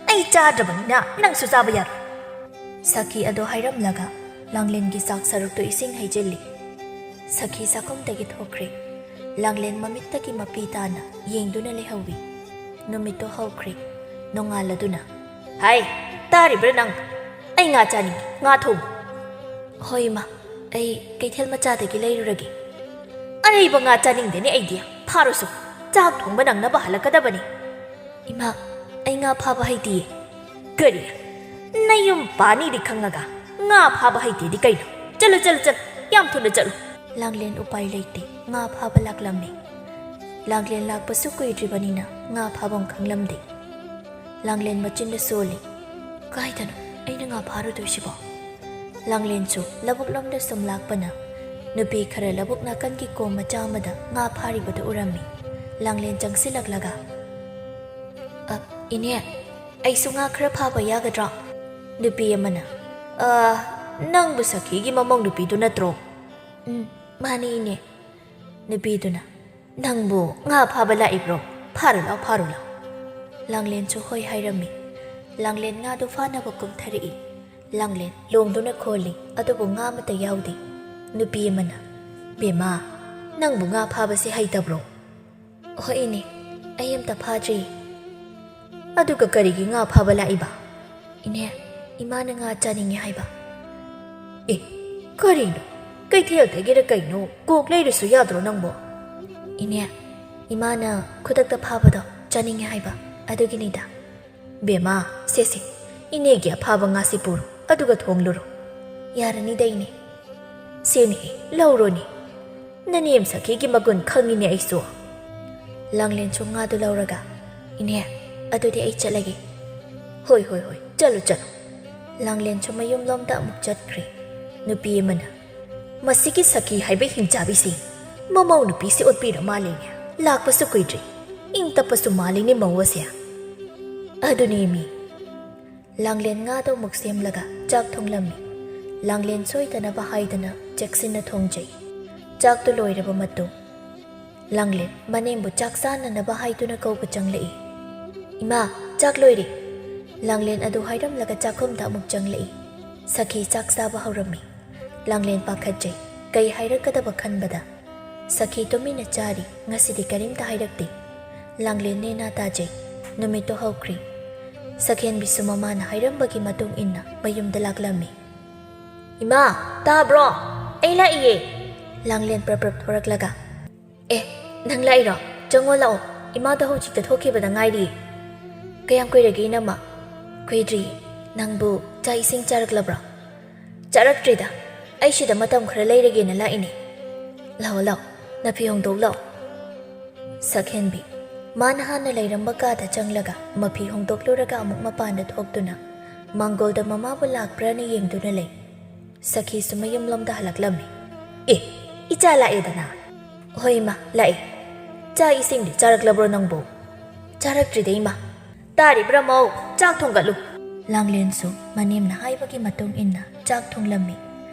ꯑꯩ ꯆꯥꯗ꯭ꯔꯕꯅꯤꯅ ꯅꯪꯁꯨ ꯆꯥꯕ ꯌꯥꯔꯣꯏ꯫" ꯁꯈꯤ ꯑꯗꯨ ꯍꯥꯏꯔꯝꯂꯒ ꯂꯥꯡꯂꯦꯟꯒꯤ ꯆꯥꯛ ꯁꯔꯨꯛꯇꯨ ꯏꯁꯤꯡ ꯍꯩꯖꯤꯜꯂꯤ꯫ ꯁꯈꯤ ꯆꯥꯛꯈꯨꯝꯗꯒꯤ ꯊꯣꯛꯈ꯭ꯔꯦ꯫ ꯂꯥꯡꯂꯦꯟ ꯃꯃꯤꯠꯇꯒꯤ ꯃꯄꯤ ꯇꯥꯅ ꯌꯦꯡꯗꯨꯅ ꯂꯩꯍꯧꯏ꯫ ꯅꯨꯃꯤꯠꯇꯨ ꯍꯧꯈ꯭ꯔꯦ꯫ ꯅꯣꯡꯉꯥꯜꯂꯗꯨꯅ, "ꯍꯥꯏ, ꯇꯥꯔꯤꯕ꯭ꯔꯥ ꯅꯪ? ꯑꯩ ꯉꯥ ꯆꯥꯅꯤꯡꯉꯤ, ꯉꯥ ꯊꯣꯡꯉꯨ꯫" "ꯍꯣꯏ ꯏꯃꯥ, ꯑꯩ ꯀꯩꯊꯦꯜ ꯃꯆꯥꯗꯒꯤ ꯂꯩꯔꯨꯔꯒꯦ꯫" "ꯑꯔꯩꯕ ꯉꯥ ꯆꯥꯅꯤꯡꯗꯦꯅꯦ ꯑꯩꯗꯤ꯫ ꯐꯥꯔꯨꯁꯨ, ꯆꯥꯛ ꯊꯣꯡꯕ ꯅꯪꯅꯕ ꯍꯜꯂꯛꯀꯗꯕꯅꯤ꯫" "ꯏꯃꯥ, ꯑꯩ ꯉꯥ ꯐꯥꯕ ꯍꯩꯇꯤꯌꯦ꯫" "ꯀꯔꯤ? ꯅꯌꯨꯝ ꯄꯥꯅꯤꯗꯤ ꯈꯪꯉꯒ ꯉꯥ ꯐꯥꯕ ꯍꯩꯇꯦꯗꯤ ꯀꯩꯅꯣ? ꯆꯠꯂꯨ, ꯆꯠꯂꯨ, ꯆꯠꯂꯨ, ꯌꯥꯝ ꯊꯨꯅ ꯆꯠꯂꯨ꯫" ꯂꯥꯡꯂꯦꯟ ꯎꯄꯥꯏ ꯂꯩꯇꯦ, ꯉꯥ ꯐꯥꯕ ꯂꯥꯛꯂꯝꯃꯤ꯫ ꯂꯥꯡꯂꯦꯟ ꯂꯥꯛꯄꯁꯨ ꯀꯨꯏꯗ꯭ꯔꯤꯕꯅꯤꯅ ꯉꯥ ꯐꯥꯐꯝ ꯈꯪꯂꯝꯗꯦ꯫ ꯂꯥꯡꯂꯦꯟ ꯃꯆꯤꯟꯗ ꯁꯣꯜꯂꯤ, "ꯀꯥꯏꯗꯅꯣ ꯑꯩꯅ ꯉꯥ ꯐꯥꯔꯨꯗꯣꯏꯁꯤꯕꯣ?" ꯂꯥꯡꯂꯦꯟꯁꯨ ꯂꯧꯕꯨꯛꯂꯣꯝꯗ ꯁꯨꯝ ꯂꯥꯛꯄꯅ ꯅꯨꯄꯤ ꯈꯔ ꯂꯧꯕꯨꯛ ꯅꯥꯀꯟꯒꯤ ꯀꯣꯝ ꯃꯆꯥ ꯑꯃꯗ ꯉꯥ ꯐꯥꯔꯤꯕꯗꯨ ꯎꯔꯝꯃꯤ꯫ ꯂꯥꯡꯂꯦꯟ ꯆꯪꯁꯤꯜꯂꯛꯂꯒ, "ꯑ, ꯏꯅꯦ, ꯑꯩꯁꯨ ꯉꯥ ꯈꯔ ꯐꯥꯕ ꯌꯥꯒꯗ꯭ꯔꯣ?" ꯅꯨꯄꯤ ꯑꯃꯅ, "ꯑ, ꯅꯪꯕꯨ ꯁꯈꯤꯒꯤ ꯃꯃꯧ ꯅꯨꯄꯤꯗꯨ ꯅꯠꯇ꯭ꯔꯣ?" "ꯎꯝ, ꯃꯥꯅꯤ ꯏꯅꯦ꯫" ꯅꯨꯄꯤꯗꯨꯅ, "ꯅꯪꯕꯨ ꯉꯥ ꯐꯥꯕ ꯂꯥꯛꯏꯕ꯭ꯔꯣ? ꯐꯥꯔꯨ ꯂꯥꯎ, ꯐꯥꯔꯨ ꯂꯥꯎ꯫" ꯂꯥꯡꯂꯦꯟꯁꯨ ꯍꯣꯏ ꯍꯥꯏꯔꯝꯃꯤ꯫ ꯂꯥꯡꯂꯦꯟ ꯉꯥꯗꯨ ꯐꯥꯅꯕ ꯀꯨꯝꯊꯔꯛꯏ꯫ ꯂꯥꯡꯂꯦꯟ ꯂꯣꯡꯗꯨꯅ ꯈꯣꯜꯂꯤ, ꯑꯗꯨꯕꯨ ꯉꯥ ꯑꯃꯠꯇ ꯌꯥꯎꯗꯦ꯫ ꯅꯨꯄꯤ ꯑꯃꯅ, "ꯕꯦꯝꯃ, ꯅꯪꯕꯨ ꯉꯥ ꯐꯥꯕꯁꯦ ꯍꯩꯇꯕ꯭ꯔꯣ?" "ꯍꯣꯏ ꯏꯅꯦ, ꯑꯩ ꯑꯝꯇ ꯐꯥꯗ꯭ꯔꯤ꯫" "ꯑꯗꯨꯒ ꯀꯔꯤꯒꯤ ꯉꯥ ꯐꯥꯕ ꯂꯥꯛꯏꯕ?" "ꯏꯅꯦ, ꯏꯃꯥꯅ ꯉꯥ ꯆꯥꯅꯤꯡꯉꯦ ꯍꯥꯏꯕ꯫" "ꯑꯦ, ꯀꯔꯤꯅꯣ? ꯀꯩꯊꯦꯜꯗꯒꯤꯔ ꯀꯩꯅꯣ ꯀꯣꯛ ꯂꯩꯔꯁꯨ ꯌꯥꯗ꯭ꯔꯣ ꯅꯪꯕꯣ?" "ꯏꯅꯦ, ꯏꯃꯥꯅ ꯈꯨꯗꯛꯇ ꯐꯥꯕꯗꯣ ꯆꯥꯅꯤꯡꯉꯦ ꯍꯥꯏꯕ, ꯑꯗꯨꯒꯤꯅꯤꯗ꯫" "ꯕꯦꯝꯃ, ꯁꯦ ꯁꯦ, ꯏꯅꯦꯒꯤ ꯑꯐꯥꯕ ꯉꯥꯁꯤ ꯄꯨꯔꯣ, ꯑꯗꯨꯒ ꯊꯣꯡꯂꯨꯔꯣ꯫" "ꯌꯥꯔꯅꯤꯗ ꯏꯅꯦ꯫" "ꯁꯦꯅꯦꯍꯦ, ꯂꯧꯔꯣꯅꯦ꯫ ꯅꯅꯦꯝ ꯁꯈꯤꯒꯤ ꯃꯒꯨꯟ ꯈꯪꯉꯤꯅꯦ ꯑꯩꯁꯨ꯫" ꯂꯥꯡꯂꯦꯟꯁꯨ ꯉꯥꯗꯨ ꯂꯧꯔꯒ, "ꯏꯅꯦ, ꯑꯗꯨꯗꯤ ꯑꯩ ꯆꯠꯂꯒꯦ꯫" "ꯍꯣꯏ, ꯍꯣꯏ, ꯍꯣꯏ, ꯆꯠꯂꯨ, ꯆꯠꯂꯨ꯫" ꯂꯥꯡꯂꯦꯟꯁꯨ ꯃꯌꯨꯝꯂꯣꯝꯗ ꯑꯃꯨꯛ ꯆꯠꯈ꯭ꯔꯦ꯫ ꯅꯨꯄꯤ ꯑꯃꯅ, "ꯃꯁꯤꯒꯤ ꯁꯈꯤ ꯍꯥꯏꯕ ꯍꯤꯡꯆꯥꯕꯤꯁꯤ ꯃꯃꯧ ꯅꯨꯄꯤꯁꯤ ꯑꯣꯠꯄꯤꯔ ꯃꯥꯜꯂꯤꯅꯦ꯫ ꯂꯥꯛꯄꯁꯨ ꯀꯨꯏꯗ꯭ꯔꯤ, ꯏꯪ ꯇꯞꯄꯁꯨ ꯃꯥꯜꯂꯤꯅꯦ ꯃꯧ ꯑꯁꯦ꯫" ꯑꯗꯨꯅꯦꯃꯤ꯫ ꯂꯥꯡꯂꯦꯟ ꯉꯥꯗꯣ ꯑꯃꯨꯛ ꯁꯦꯝꯂꯒ ꯆꯥꯛ ꯊꯣꯡꯂꯝꯃꯤ꯫ ꯂꯥꯡꯂꯦꯟ ꯁꯣꯏꯗꯅꯕ ꯍꯥꯏꯗꯅ ꯆꯦꯛꯁꯤꯟꯅ ꯊꯣꯡꯖꯩ꯫ ꯆꯥꯛꯇꯨ ꯂꯣꯏꯔꯕ ꯃꯇꯨꯡ, ꯂꯥꯡꯂꯦꯟ ꯃꯅꯦꯝꯕꯨ ꯆꯥꯛ ꯆꯥꯅꯅꯕ ꯍꯥꯏꯗꯨꯅ ꯀꯧꯕ ꯆꯪꯂꯛꯏ꯫ "ꯏꯃꯥ, ꯆꯥꯛ ꯂꯣꯏꯔꯦ꯫" ꯂꯥꯡꯂꯦꯟ ꯑꯗꯨ ꯍꯥꯏꯔꯝꯂꯒ ꯆꯥꯛꯈꯨꯝꯗ ꯑꯃꯨꯛ ꯆꯪꯂꯛꯏ꯫ ꯁꯈꯤ ꯆꯥꯛ ꯆꯥꯕ ꯍꯧꯔꯝꯃꯤ꯫ ꯂꯥꯡꯂꯦꯟ ꯄꯥꯈꯠꯆꯩ꯫ ꯀꯩ ꯍꯥꯏꯔꯛꯀꯗꯕ ꯈꯟꯕꯗ, ꯁꯈꯤ ꯇꯨꯃꯤꯟꯅ ꯆꯥꯔꯤ, ꯉꯁꯤꯗꯤ ꯀꯔꯤꯝꯇ ꯍꯥꯏꯔꯛꯇꯦ꯫ ꯂꯥꯡꯂꯦꯟ ꯅꯦꯅꯥ ꯇꯥꯖꯩ꯫ ꯅꯨꯃꯤꯠꯇꯨ ꯍꯧꯈ꯭ꯔꯦ꯫ ꯁꯈꯦꯟꯕꯤꯁꯨ ꯃꯃꯥꯅ ꯍꯥꯏꯔꯝꯕꯒꯤ ꯃꯇꯨꯡ ꯏꯟꯅ ꯃꯌꯨꯝꯗ ꯂꯥꯛꯂꯝꯃꯤ꯫ "ꯏꯃꯥ, ꯇꯥꯕ꯭ꯔꯣ? ꯑꯩ ꯂꯥꯛꯏꯌꯦ!" ꯂꯥꯡꯂꯦꯟ ꯄ꯭ꯔꯞ ꯄ꯭ꯔꯞ ꯊꯣꯔꯛꯂꯒ, "ꯑꯦ, ꯅꯪ ꯂꯥꯛꯏꯔꯣ? ꯆꯪꯉꯣ ꯂꯥꯛꯑꯣ, ꯏꯃꯥꯗꯣ ꯍꯧꯖꯤꯛꯇ ꯊꯣꯛꯈꯤꯕꯗ ꯉꯥꯏꯔꯤ꯫" "ꯀꯌꯥꯝ ꯀꯨꯏꯔꯒꯦ ꯏꯅꯝꯃ?" "ꯀꯨꯏꯗ꯭ꯔꯤ꯫ ꯅꯪꯕꯨ ꯆꯥꯛ ꯏꯁꯤꯡ ꯆꯥꯔꯛꯂꯕ꯭ꯔꯣ?" "ꯆꯥꯔꯛꯇ꯭ꯔꯤꯗ, ꯑꯩ ꯁꯤꯗ ꯃꯇꯝ ꯈꯔ ꯂꯩꯔꯒꯦꯅ ꯂꯥꯛꯏꯅꯦ꯫ ꯂꯥꯛꯑꯣ ꯂꯥꯛꯑꯣ, ꯅꯐꯤ ꯍꯣꯡꯗꯣꯛ ꯂꯥꯛꯑꯣ꯫" ꯁꯛꯍꯦꯟꯕꯤ, ꯃꯥꯅ ꯍꯥꯟꯅ ꯂꯩꯔꯝꯕ ꯀꯥꯗ ꯆꯪꯂꯒ ꯃꯐꯤ ꯍꯣꯡꯗꯣꯛꯂꯨꯔꯒ ꯑꯃꯨꯛ ꯃꯄꯥꯟꯗ ꯊꯣꯛꯇꯨꯅ ꯃꯥꯡꯒꯣꯜꯗ ꯃꯃꯥꯕꯨ ꯂꯥꯛꯄ꯭ꯔꯥꯅ ꯌꯦꯡꯗꯨꯅ ꯂꯩ꯫ ꯁꯈꯤꯁꯨ ꯃꯌꯨꯝꯂꯣꯝꯗ ꯍꯜꯂꯛꯂꯝꯃꯤ꯫ "ꯑꯦ, ꯏꯆꯥ ꯂꯥꯛꯑꯦꯗꯅ?" "ꯍꯣꯏ ꯏꯃꯥ, ꯂꯥꯛꯑꯦ꯫ ꯆꯥꯛ ꯏꯁꯤꯡꯗꯤ ꯆꯥꯔꯛꯂꯕ꯭ꯔꯣ ꯅꯪꯕꯨ?" "ꯆꯥꯔꯛꯇ꯭ꯔꯤꯗ ꯏꯃꯥ꯫ ꯇꯥꯔꯤꯕ꯭ꯔꯥ ꯃꯧ? ꯆꯥꯛ ꯊꯣꯡꯒꯠꯂꯨ꯫" ꯂꯥꯡꯂꯦꯟꯁꯨ ꯃꯅꯦꯝꯅ ꯍꯥꯏꯕꯒꯤ ꯃꯇꯨꯡ ꯏꯟꯅ ꯆꯥꯛ ꯊꯣꯡꯂꯝꯃꯤ꯫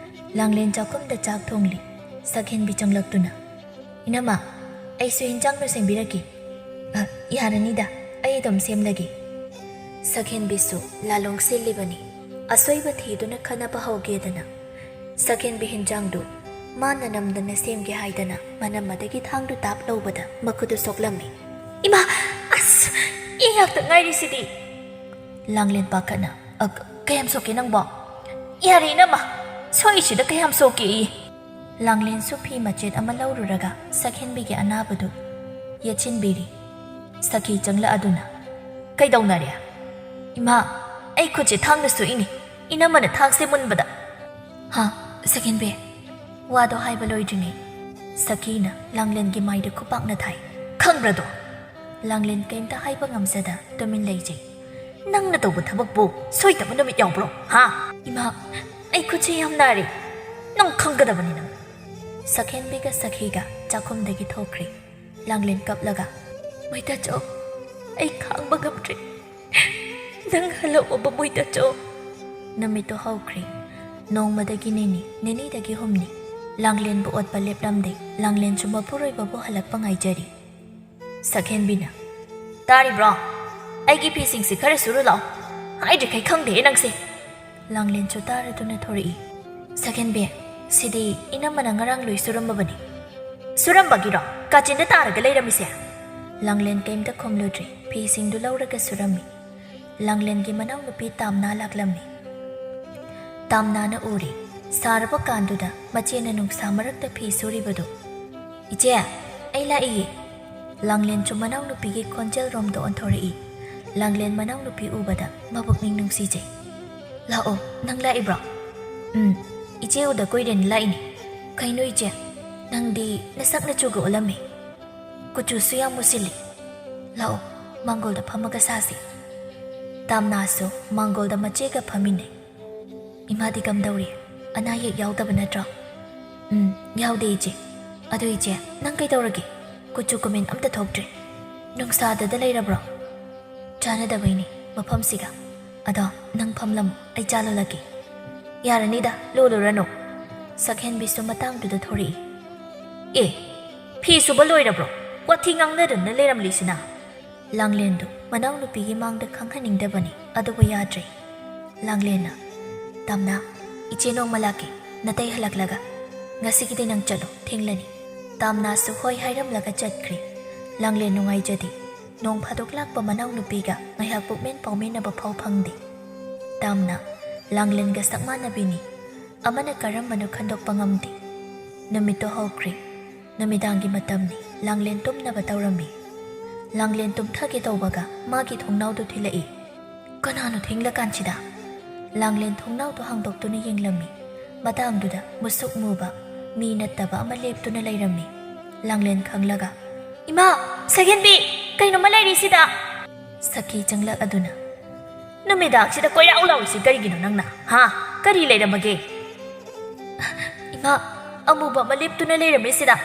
ꯂꯥꯡꯂꯦꯟ ꯆꯥꯛꯈꯨꯝꯗ ꯆꯥꯛ ꯊꯣꯡꯂꯤ꯫ ꯁꯛꯍꯦꯟꯕꯤ ꯆꯪꯂꯛꯇꯨꯅ, "ꯏꯅꯝꯃ, ꯑꯩꯁꯨ ꯏꯟꯖꯥꯡꯗꯣ ꯁꯦꯝꯕꯤꯔꯛꯀꯦ꯫" "ꯑ, ꯌꯥꯔꯅꯤꯗ, ꯑꯩ ꯑꯗꯨꯝ ꯁꯦꯝꯂꯒꯦ꯫" ꯁꯛꯍꯦꯟꯕꯤꯁꯨ ꯂꯥꯂꯣꯡ ꯁꯤꯜꯂꯤꯕꯅꯤ꯫ ꯑꯁꯣꯏꯕ ꯊꯤꯗꯨꯅ ꯈꯠꯅꯕ ꯍꯧꯒꯦꯗꯅ ꯁꯛꯍꯦꯟꯕꯤ ꯍꯤꯟꯖꯥꯡꯗꯨ ꯃꯥꯅ ꯅꯝꯗꯅ ꯁꯦꯝꯒꯦ ꯍꯥꯏꯗꯅ ꯃꯅꯝ ꯑꯗꯒꯤ ꯊꯥꯡꯗꯨ ꯇꯥꯞ ꯂꯧꯕꯗ ꯃꯈꯨꯠꯇꯨ ꯁꯣꯛꯂꯝꯃꯤ꯫ "ꯏꯃꯥ, ꯑꯁ, ꯏ ꯉꯥꯛꯇ ꯉꯥꯏꯔꯤꯁꯤꯗꯤ!" ꯂꯥꯡꯂꯦꯟ ꯄꯥꯈꯠꯅ, "ꯑ, ꯀꯌꯥꯝ ꯁꯣꯛꯀꯦ ꯅꯪꯕꯣ?" "ꯌꯥꯔꯦ ꯏꯅꯝꯃ, ꯁꯣꯛꯏꯁꯤꯗ ꯀꯌꯥꯝ ꯁꯣꯛꯀꯦ?" ꯂꯥꯡꯂꯦꯟꯁꯨ ꯐꯤ ꯃꯆꯦꯠ ꯑꯃ ꯂꯧꯔꯨꯔꯒ ꯁꯛꯍꯦꯟꯕꯤꯒꯤ ꯑꯅꯥꯕꯗꯨ ꯌꯦꯠꯁꯤꯟꯕꯤꯔꯤ꯫ ꯁꯈꯤ ꯆꯪꯂꯛꯑꯗꯨꯅ, "ꯀꯩꯗꯧꯅꯔꯦ?" "ꯏꯃꯥ, ꯑꯩ ꯈꯨꯠꯁꯦ ꯊꯥꯡꯅ ꯁꯣꯛꯏꯅꯤ, ꯏꯅꯝꯃꯅ ꯊꯥꯡꯁꯦ ꯃꯨꯟꯕꯗ꯫" "ꯍꯥ, ꯁꯛꯍꯦꯟꯕꯤ?" ꯋꯥꯗꯣ ꯍꯥꯏꯕ ꯂꯣꯏꯗ꯭ꯔꯤꯉꯩ ꯁꯈꯤꯅ ꯂꯥꯡꯂꯦꯟꯒꯤ ꯃꯥꯏꯗ ꯈꯨꯄꯥꯛꯅ ꯊꯥꯏ꯫ "ꯈꯪꯕ꯭ꯔꯗꯣ?" ꯂꯥꯡꯂꯦꯟ ꯀꯩꯝꯇ ꯍꯥꯏꯕ ꯉꯝꯖꯗ ꯇꯨꯃꯤꯟ ꯂꯩꯖꯩ꯫ "ꯅꯪꯅ ꯇꯧꯕ ꯊꯕꯛꯄꯨ ꯁꯣꯏꯗꯕ ꯅꯨꯃꯤꯠ ꯌꯥꯎꯕ꯭ꯔꯣ, ꯍꯥ?" "ꯏꯃꯥ, ꯑꯩ ꯈꯨꯠꯁꯦ ꯌꯥꯝ ꯅꯥꯔꯦ꯫ ꯅꯪ ꯈꯪꯒꯗꯕꯅꯤ ꯅꯪ꯫" ꯁꯛꯍꯦꯟꯕꯤꯒ ꯁꯈꯤꯒ ꯆꯥꯛꯈꯨꯝꯗꯒꯤ ꯊꯣꯛꯈ꯭ꯔꯦ꯫ ꯂꯥꯡꯂꯦꯟ ꯀꯞꯂꯒ, "ꯃꯣꯏꯇꯥꯆꯧ, ꯑꯩ ꯈꯥꯡꯕ ꯉꯝꯗ꯭ꯔꯦ꯫ ꯅꯪ ꯍꯜꯂꯛꯑꯣꯕ ꯃꯣꯏꯇꯥꯆꯧ꯫" ꯅꯨꯃꯤꯠꯇꯨ ꯍꯧꯈ꯭ꯔꯦ꯫ ꯅꯣꯡꯃꯗꯒꯤ ꯅꯤꯅꯤ, ꯅꯤꯅꯤꯗꯒꯤ ꯍꯨꯝꯅꯤ꯫ ꯂꯥꯡꯂꯦꯟꯕꯨ ꯑꯣꯠꯄ ꯂꯦꯞꯂꯝꯗꯦ꯫ ꯂꯥꯡꯂꯦꯟꯁꯨ ꯃꯄꯨꯔꯣꯏꯕꯕꯨ ꯍꯜꯂꯛꯄ ꯉꯥꯏꯖꯔꯤ꯫ ꯁꯛꯍꯦꯟꯕꯤꯅ, "ꯇꯥꯔꯤꯕ꯭ꯔꯣ? ꯑꯩꯒꯤ ꯐꯤꯁꯤꯡꯁꯤ ꯈꯔ ꯁꯨꯔꯨ ꯂꯥꯛꯑꯣ꯫ ꯍꯥꯏꯗ꯭ꯔꯤꯈꯩ ꯈꯪꯗꯦꯍꯦ ꯅꯪꯁꯦ꯫ ꯂꯥꯡꯂꯦꯟꯁꯨ ꯇꯥꯔꯗꯨꯅ ꯊꯣꯔꯛꯏ꯫ "ꯁꯛꯍꯦꯟꯕꯤ, ꯁꯤꯗꯤ ꯏꯅꯝꯃꯅ ꯉꯔꯥꯡ ꯂꯣꯏ ꯁꯨꯔꯝꯃꯕꯅꯤ꯫" "ꯁꯨꯔꯝꯕꯒꯤꯔꯣ ꯀꯥꯆꯤꯟꯗ ꯇꯥꯔꯒ ꯂꯩꯔꯝꯃꯤꯁꯦ?" ꯂꯥꯡꯂꯦꯟ ꯀꯩꯝꯇ ꯈꯨꯝꯂꯨꯗ꯭ꯔꯦ꯫ ꯐꯤꯁꯤꯡꯗꯨ ꯂꯧꯔꯒ ꯁꯨꯔꯝꯃꯤ꯫ ꯂꯥꯡꯂꯦꯟꯒꯤ ꯃꯅꯥꯎꯅꯨꯄꯤ ꯇꯥꯝꯅꯥ ꯂꯥꯛꯂꯝꯃꯤ꯫ ꯇꯥꯝꯅꯥꯅ ꯎꯔꯦ꯫ ꯁꯥꯔꯕ ꯀꯥꯟꯗꯨꯗ ꯃꯆꯦꯅ ꯅꯨꯡꯁꯥ ꯃꯔꯛꯇ ꯐꯤ ꯁꯨꯔꯤꯕꯗꯨ꯫ "ꯏꯆꯦ, ꯑꯩ ꯂꯥꯛꯏꯌꯦ꯫" ꯂꯥꯡꯂꯦꯟꯁꯨ ꯃꯅꯥꯎꯅꯨꯄꯤꯒꯤ ꯈꯣꯟꯖꯦꯜꯔꯣꯝꯗ ꯑꯣꯟꯊꯣꯔꯛꯏ꯫ ꯂꯥꯡꯂꯦꯟ ꯃꯅꯥꯎꯅꯨꯄꯤ ꯎꯕꯗ ꯃꯄꯨꯛꯅꯤꯡ ꯅꯨꯡꯁꯤꯖꯩ꯫ "ꯂꯥꯛꯑꯣ, ꯅꯪ ꯂꯥꯛꯏꯕ꯭ꯔꯣ?" "ꯎꯝ, ꯏꯆꯦ ꯎꯗ ꯀꯨꯏꯔꯦꯅ ꯂꯥꯛꯏꯅꯦ꯫" "ꯀꯩꯅꯣ ꯏꯆꯦ, ꯅꯪꯗꯤ ꯅꯁꯛ ꯅꯆꯨꯒ ꯑꯣꯜꯂꯝꯃꯦ꯫ ꯀꯨꯆꯨꯁꯨ ꯌꯥꯝ ꯃꯨꯁꯤꯜꯂꯤ꯫ ꯂꯥꯛꯑꯣ, ꯃꯥꯡꯒꯣꯜꯗ ꯐꯝꯃꯒ ꯁꯥꯁꯤ꯫" ꯇꯥꯝꯅꯥꯁꯨ ꯃꯥꯡꯒꯣꯜꯗ ꯃꯆꯦꯒ ꯐꯝꯃꯤꯟꯅꯩ꯫ "ꯏꯃꯥꯗꯤ ꯀꯝꯗꯧꯔꯤ? ꯑꯅꯥ ꯑꯌꯦꯛ ꯌꯥꯎꯗꯕ ꯅꯠꯇ꯭ꯔꯣ?" "ꯎꯝ, ꯌꯥꯎꯗꯦ ꯏꯆꯦ꯫ ꯑꯗꯨ ꯏꯆꯦ, ꯅꯪ ꯀꯩꯗꯧꯔꯒꯦ? ꯀꯨꯆꯨ ꯀꯨꯃꯦꯟ ꯑꯝꯇ ꯊꯣꯛꯇ꯭ꯔꯦ꯫ ꯅꯨꯡꯁꯥꯗꯗ ꯂꯩꯔꯕ꯭ꯔꯣ?" "ꯆꯥꯟꯅꯗꯕꯩꯅꯦ ꯃꯐꯝꯁꯤꯒ꯫ ꯑꯗꯣ ꯅꯪ ꯐꯝꯂꯝꯃꯣ, ꯑꯩ ꯆꯥ ꯂꯣꯜꯂꯛꯀꯦ꯫" "ꯌꯥꯔꯅꯤꯗ, ꯂꯣꯜꯂꯨꯔꯅꯨ꯫" ꯁꯛꯍꯦꯟꯕꯤꯁꯨ ꯃꯇꯥꯡꯗꯨꯗ ꯊꯣꯔꯛꯏ꯫ "ꯑꯦ, ꯐꯤ ꯁꯨꯕ ꯂꯣꯏꯔꯕ꯭ꯔꯣ? ꯋꯥꯊꯤ ꯉꯥꯡꯅꯗꯨꯅ ꯂꯩꯔꯝꯂꯤꯁꯤꯅ?" ꯂꯥꯡꯂꯦꯟꯗꯨ ꯃꯅꯥꯎꯅꯨꯄꯤꯒꯤ ꯃꯥꯡꯗ ꯈꯪꯍꯟꯅꯤꯡꯗꯕꯅꯤ, ꯑꯗꯨꯕꯨ ꯌꯥꯗ꯭ꯔꯦ꯫ ꯂꯥꯡꯂꯦꯟꯅ, "ꯇꯥꯝꯅꯥ, ꯏꯆꯦ ꯅꯣꯡꯃ ꯂꯥꯛꯀꯦ, ꯅꯇꯩ ꯍꯜꯂꯛꯂꯒ꯫ ꯉꯁꯤꯒꯤꯗꯤ ꯅꯪ ꯆꯠꯂꯣ, ꯊꯦꯡꯂꯅꯤ꯫" ꯇꯥꯝꯅꯥꯁꯨ ꯍꯣꯏ ꯍꯥꯏꯔꯝꯂꯒ ꯆꯠꯈ꯭ꯔꯦ꯫ ꯂꯥꯡꯂꯦꯟ ꯅꯨꯡꯉꯥꯏꯖꯗꯦ꯫ ꯅꯣꯡ ꯐꯥꯗꯣꯛ ꯂꯥꯛꯄ ꯃꯅꯥꯎꯅꯨꯄꯤꯒ ꯉꯥꯏꯍꯥꯛ ꯄꯨꯛꯃꯦꯟ ꯄꯥꯎꯃꯤꯟꯅꯕ ꯐꯥꯎ ꯐꯪꯗꯦ꯫ ꯇꯥꯝꯅꯥ ꯂꯥꯡꯂꯦꯟꯒ ꯁꯛ ꯃꯥꯟꯅꯕꯤꯅꯤ꯫ ꯑꯃꯅ ꯀꯔꯝꯕꯅꯣ ꯈꯟꯗꯣꯛꯄ ꯉꯝꯗꯦ꯫ ꯅꯨꯃꯤꯠꯇꯣ ꯍꯧꯈ꯭ꯔꯦ꯫ ꯅꯨꯃꯤꯗꯥꯡꯒꯤ ꯃꯇꯝꯅꯤ꯫ ꯂꯥꯡꯂꯦꯟ ꯇꯨꯝꯅꯕ ꯇꯧꯔꯝꯃꯤ꯫ ꯂꯥꯡꯂꯦꯟ ꯇꯨꯝꯊꯒꯦ ꯇꯧꯕꯒ ꯃꯥꯒꯤ ꯊꯣꯡꯅꯥꯎꯗꯨ ꯊꯤꯜꯂꯛꯏ꯫ "ꯀꯅꯥꯅꯣ ꯊꯦꯡꯂꯀꯥꯟꯁꯤꯗ?" ꯂꯥꯡꯂꯦꯟ ꯊꯣꯡꯅꯥꯎꯗꯨ ꯍꯥꯡꯗꯣꯛꯇꯨꯅ ꯌꯦꯡꯂꯝꯃꯤ꯫ ꯃꯇꯥꯡꯗꯨꯗ ꯃꯨꯁꯨꯛ ꯃꯨꯕ ꯃꯤ ꯅꯠꯇꯕ ꯑꯃ ꯂꯦꯞꯇꯨꯅ ꯂꯩꯔꯝꯃꯤ꯫ ꯂꯥꯡꯂꯦꯟ ꯈꯪꯂꯒ, "ꯏꯃꯥ, ꯁꯛꯍꯦꯟꯕꯤ, ꯀꯩꯅꯣꯝꯃ ꯂꯩꯔꯤꯁꯤꯗ!" ꯁꯈꯤ ꯆꯪꯂꯛꯑꯗꯨꯅ, "ꯅꯨꯃꯤꯗꯥꯡꯁꯤꯗ ꯀꯣꯏꯔꯥꯎ ꯂꯥꯎꯔꯤꯁꯤ ꯀꯔꯤꯒꯤꯅꯣ ꯅꯪꯅ? ꯍꯥ? ꯀꯔꯤ ꯂꯩꯔꯝꯃꯒꯦ?" "ꯏꯃꯥ, ꯑꯃꯨꯕ ꯑꯃ ꯂꯦꯞꯇꯨꯅ ꯂꯩꯔꯝꯃꯤꯁꯤꯗ꯫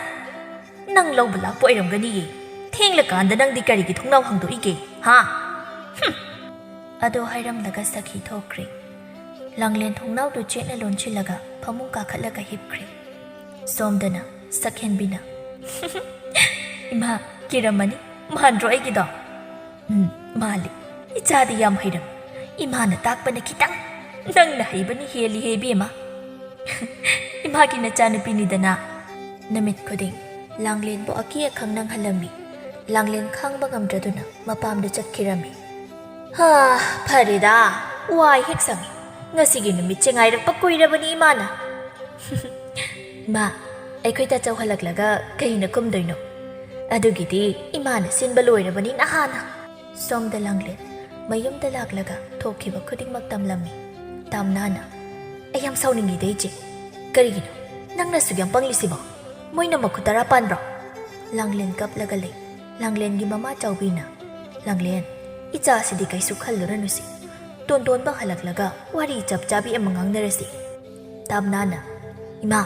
ꯅꯪ ꯂꯧꯕ ꯂꯥꯛꯄ ꯑꯣꯏꯔꯝꯒꯅꯤꯌꯦ꯫ ꯊꯦꯡꯂꯀꯥꯟꯗ ꯅꯪꯗꯤ ꯀꯔꯤꯒꯤ ꯊꯣꯡꯅꯥꯎ ꯍꯥꯡꯗꯣꯛꯏꯒꯦ? ꯍꯥ?" ꯍꯨꯝ꯫ ꯑꯗꯨ ꯍꯥꯏꯔꯝꯂꯒ ꯁꯈꯤ ꯊꯣꯛꯈ꯭ꯔꯦ꯫ ꯂꯥꯡꯂꯦꯟ ꯊꯣꯡꯅꯥꯎꯗꯨ ꯆꯦꯠꯅ ꯂꯣꯟꯁꯤꯜꯂꯒ ꯐꯃꯨꯡ ꯀꯥꯈꯠꯂꯒ ꯍꯤꯞꯈ꯭ꯔꯦ꯫ ꯁꯣꯝꯗꯅ ꯁꯛꯍꯦꯟꯕꯤꯅ, "ꯏꯃꯥ, ꯀꯤꯔꯝꯃꯅꯤ꯫ ꯃꯥꯟꯗ꯭ꯔꯣ ꯑꯩꯒꯤꯗꯣ?" "ꯎꯝ, ꯃꯥꯜꯂꯤ꯫ ꯏꯆꯥꯗꯤ ꯌꯥꯝ ꯍꯩꯔꯝꯃꯤ꯫ ꯏꯃꯥꯅ ꯇꯥꯛꯄꯅ ꯈꯤꯇꯪ "ꯅꯪꯅ ꯍꯩꯕꯅ ꯍꯦꯜꯂꯤꯍꯦ ꯏꯕꯦꯝꯃ꯫ ꯏꯃꯥꯒꯤ ꯅꯆꯥꯅꯨꯄꯤꯅꯤꯗꯅ꯫" ꯅꯨꯃꯤꯠ ꯈꯨꯗꯤꯡ ꯂꯥꯡꯂꯦꯟꯕꯨ ꯑꯀꯤ ꯑꯈꯪ ꯅꯪꯍꯜꯂꯝꯃꯤ꯫ ꯂꯥꯡꯂꯦꯟ ꯈꯥꯡꯕ ꯉꯝꯗ꯭ꯔꯗꯨꯅ ꯃꯄꯥꯝꯗ ꯆꯠꯈꯤꯔꯝꯃꯤ꯫ "ꯍꯥ, ꯐꯔꯦꯗ, ꯋꯥꯏ ꯍꯦꯛ ꯁꯪꯉꯤ꯫ ꯉꯁꯤꯒꯤ ꯅꯨꯃꯤꯠꯁꯦ ꯉꯥꯏꯔꯛꯄ ꯀꯨꯏꯔꯕꯅꯤ ꯏꯃꯥꯅ꯫" "ꯏꯃꯥ, ꯑꯩꯈꯣꯏ ꯇꯥꯆꯧ ꯍꯜꯂꯛꯂꯒ ꯀꯩꯅ ꯀꯨꯝꯗꯣꯏꯅꯣ? ꯑꯗꯨꯒꯤꯗꯤ ꯏꯃꯥꯅ ꯁꯤꯟꯕ ꯂꯣꯏꯔꯕꯅꯤ ꯅꯍꯥꯟꯅ꯫" ꯁꯣꯝꯗ ꯂꯥꯡꯂꯦꯟ ꯃꯌꯨꯝꯗ ꯂꯥꯛꯂꯒ ꯊꯣꯛꯈꯤꯕ ꯈꯨꯗꯤꯡꯃꯛ ꯇꯝꯂꯝꯃꯤ꯫ ꯇꯥꯝꯅꯥꯅ, "ꯑꯩ ꯌꯥꯝ ꯁꯥꯎꯅꯤꯡꯉꯤꯗ ꯏꯆꯦ꯫ ꯀꯔꯤꯒꯤꯅꯣ ꯅꯪꯅ ꯑꯁꯨꯛ ꯌꯥꯝ ꯄꯪꯂꯤꯁꯤꯕꯣ? ꯃꯣꯏꯅ ꯃꯈꯨꯠ ꯇꯔꯥ ꯄꯥꯟꯕ꯭ꯔꯣ?" ꯂꯥꯡꯂꯦꯟ ꯀꯞꯂꯒ ꯂꯩ꯫ ꯂꯥꯡꯂꯦꯟꯒꯤ ꯃꯃꯥ ꯆꯥꯎꯕꯤꯅ, "ꯂꯥꯡꯂꯦꯟ, ꯏꯆꯥꯁꯤꯗꯤ ꯀꯩꯁꯨ ꯈꯜꯂꯨꯔꯅꯨꯁꯤ꯫ ꯇꯣꯟꯗꯣꯟꯕ ꯍꯜꯂꯛꯂꯒ ꯋꯥꯔꯤ ꯆꯞ ꯆꯥꯕꯤ ꯑꯃ ꯉꯥꯡꯅꯔꯁꯤ꯫" ꯇꯥꯝꯅꯥꯅ, "ꯏꯃꯥ,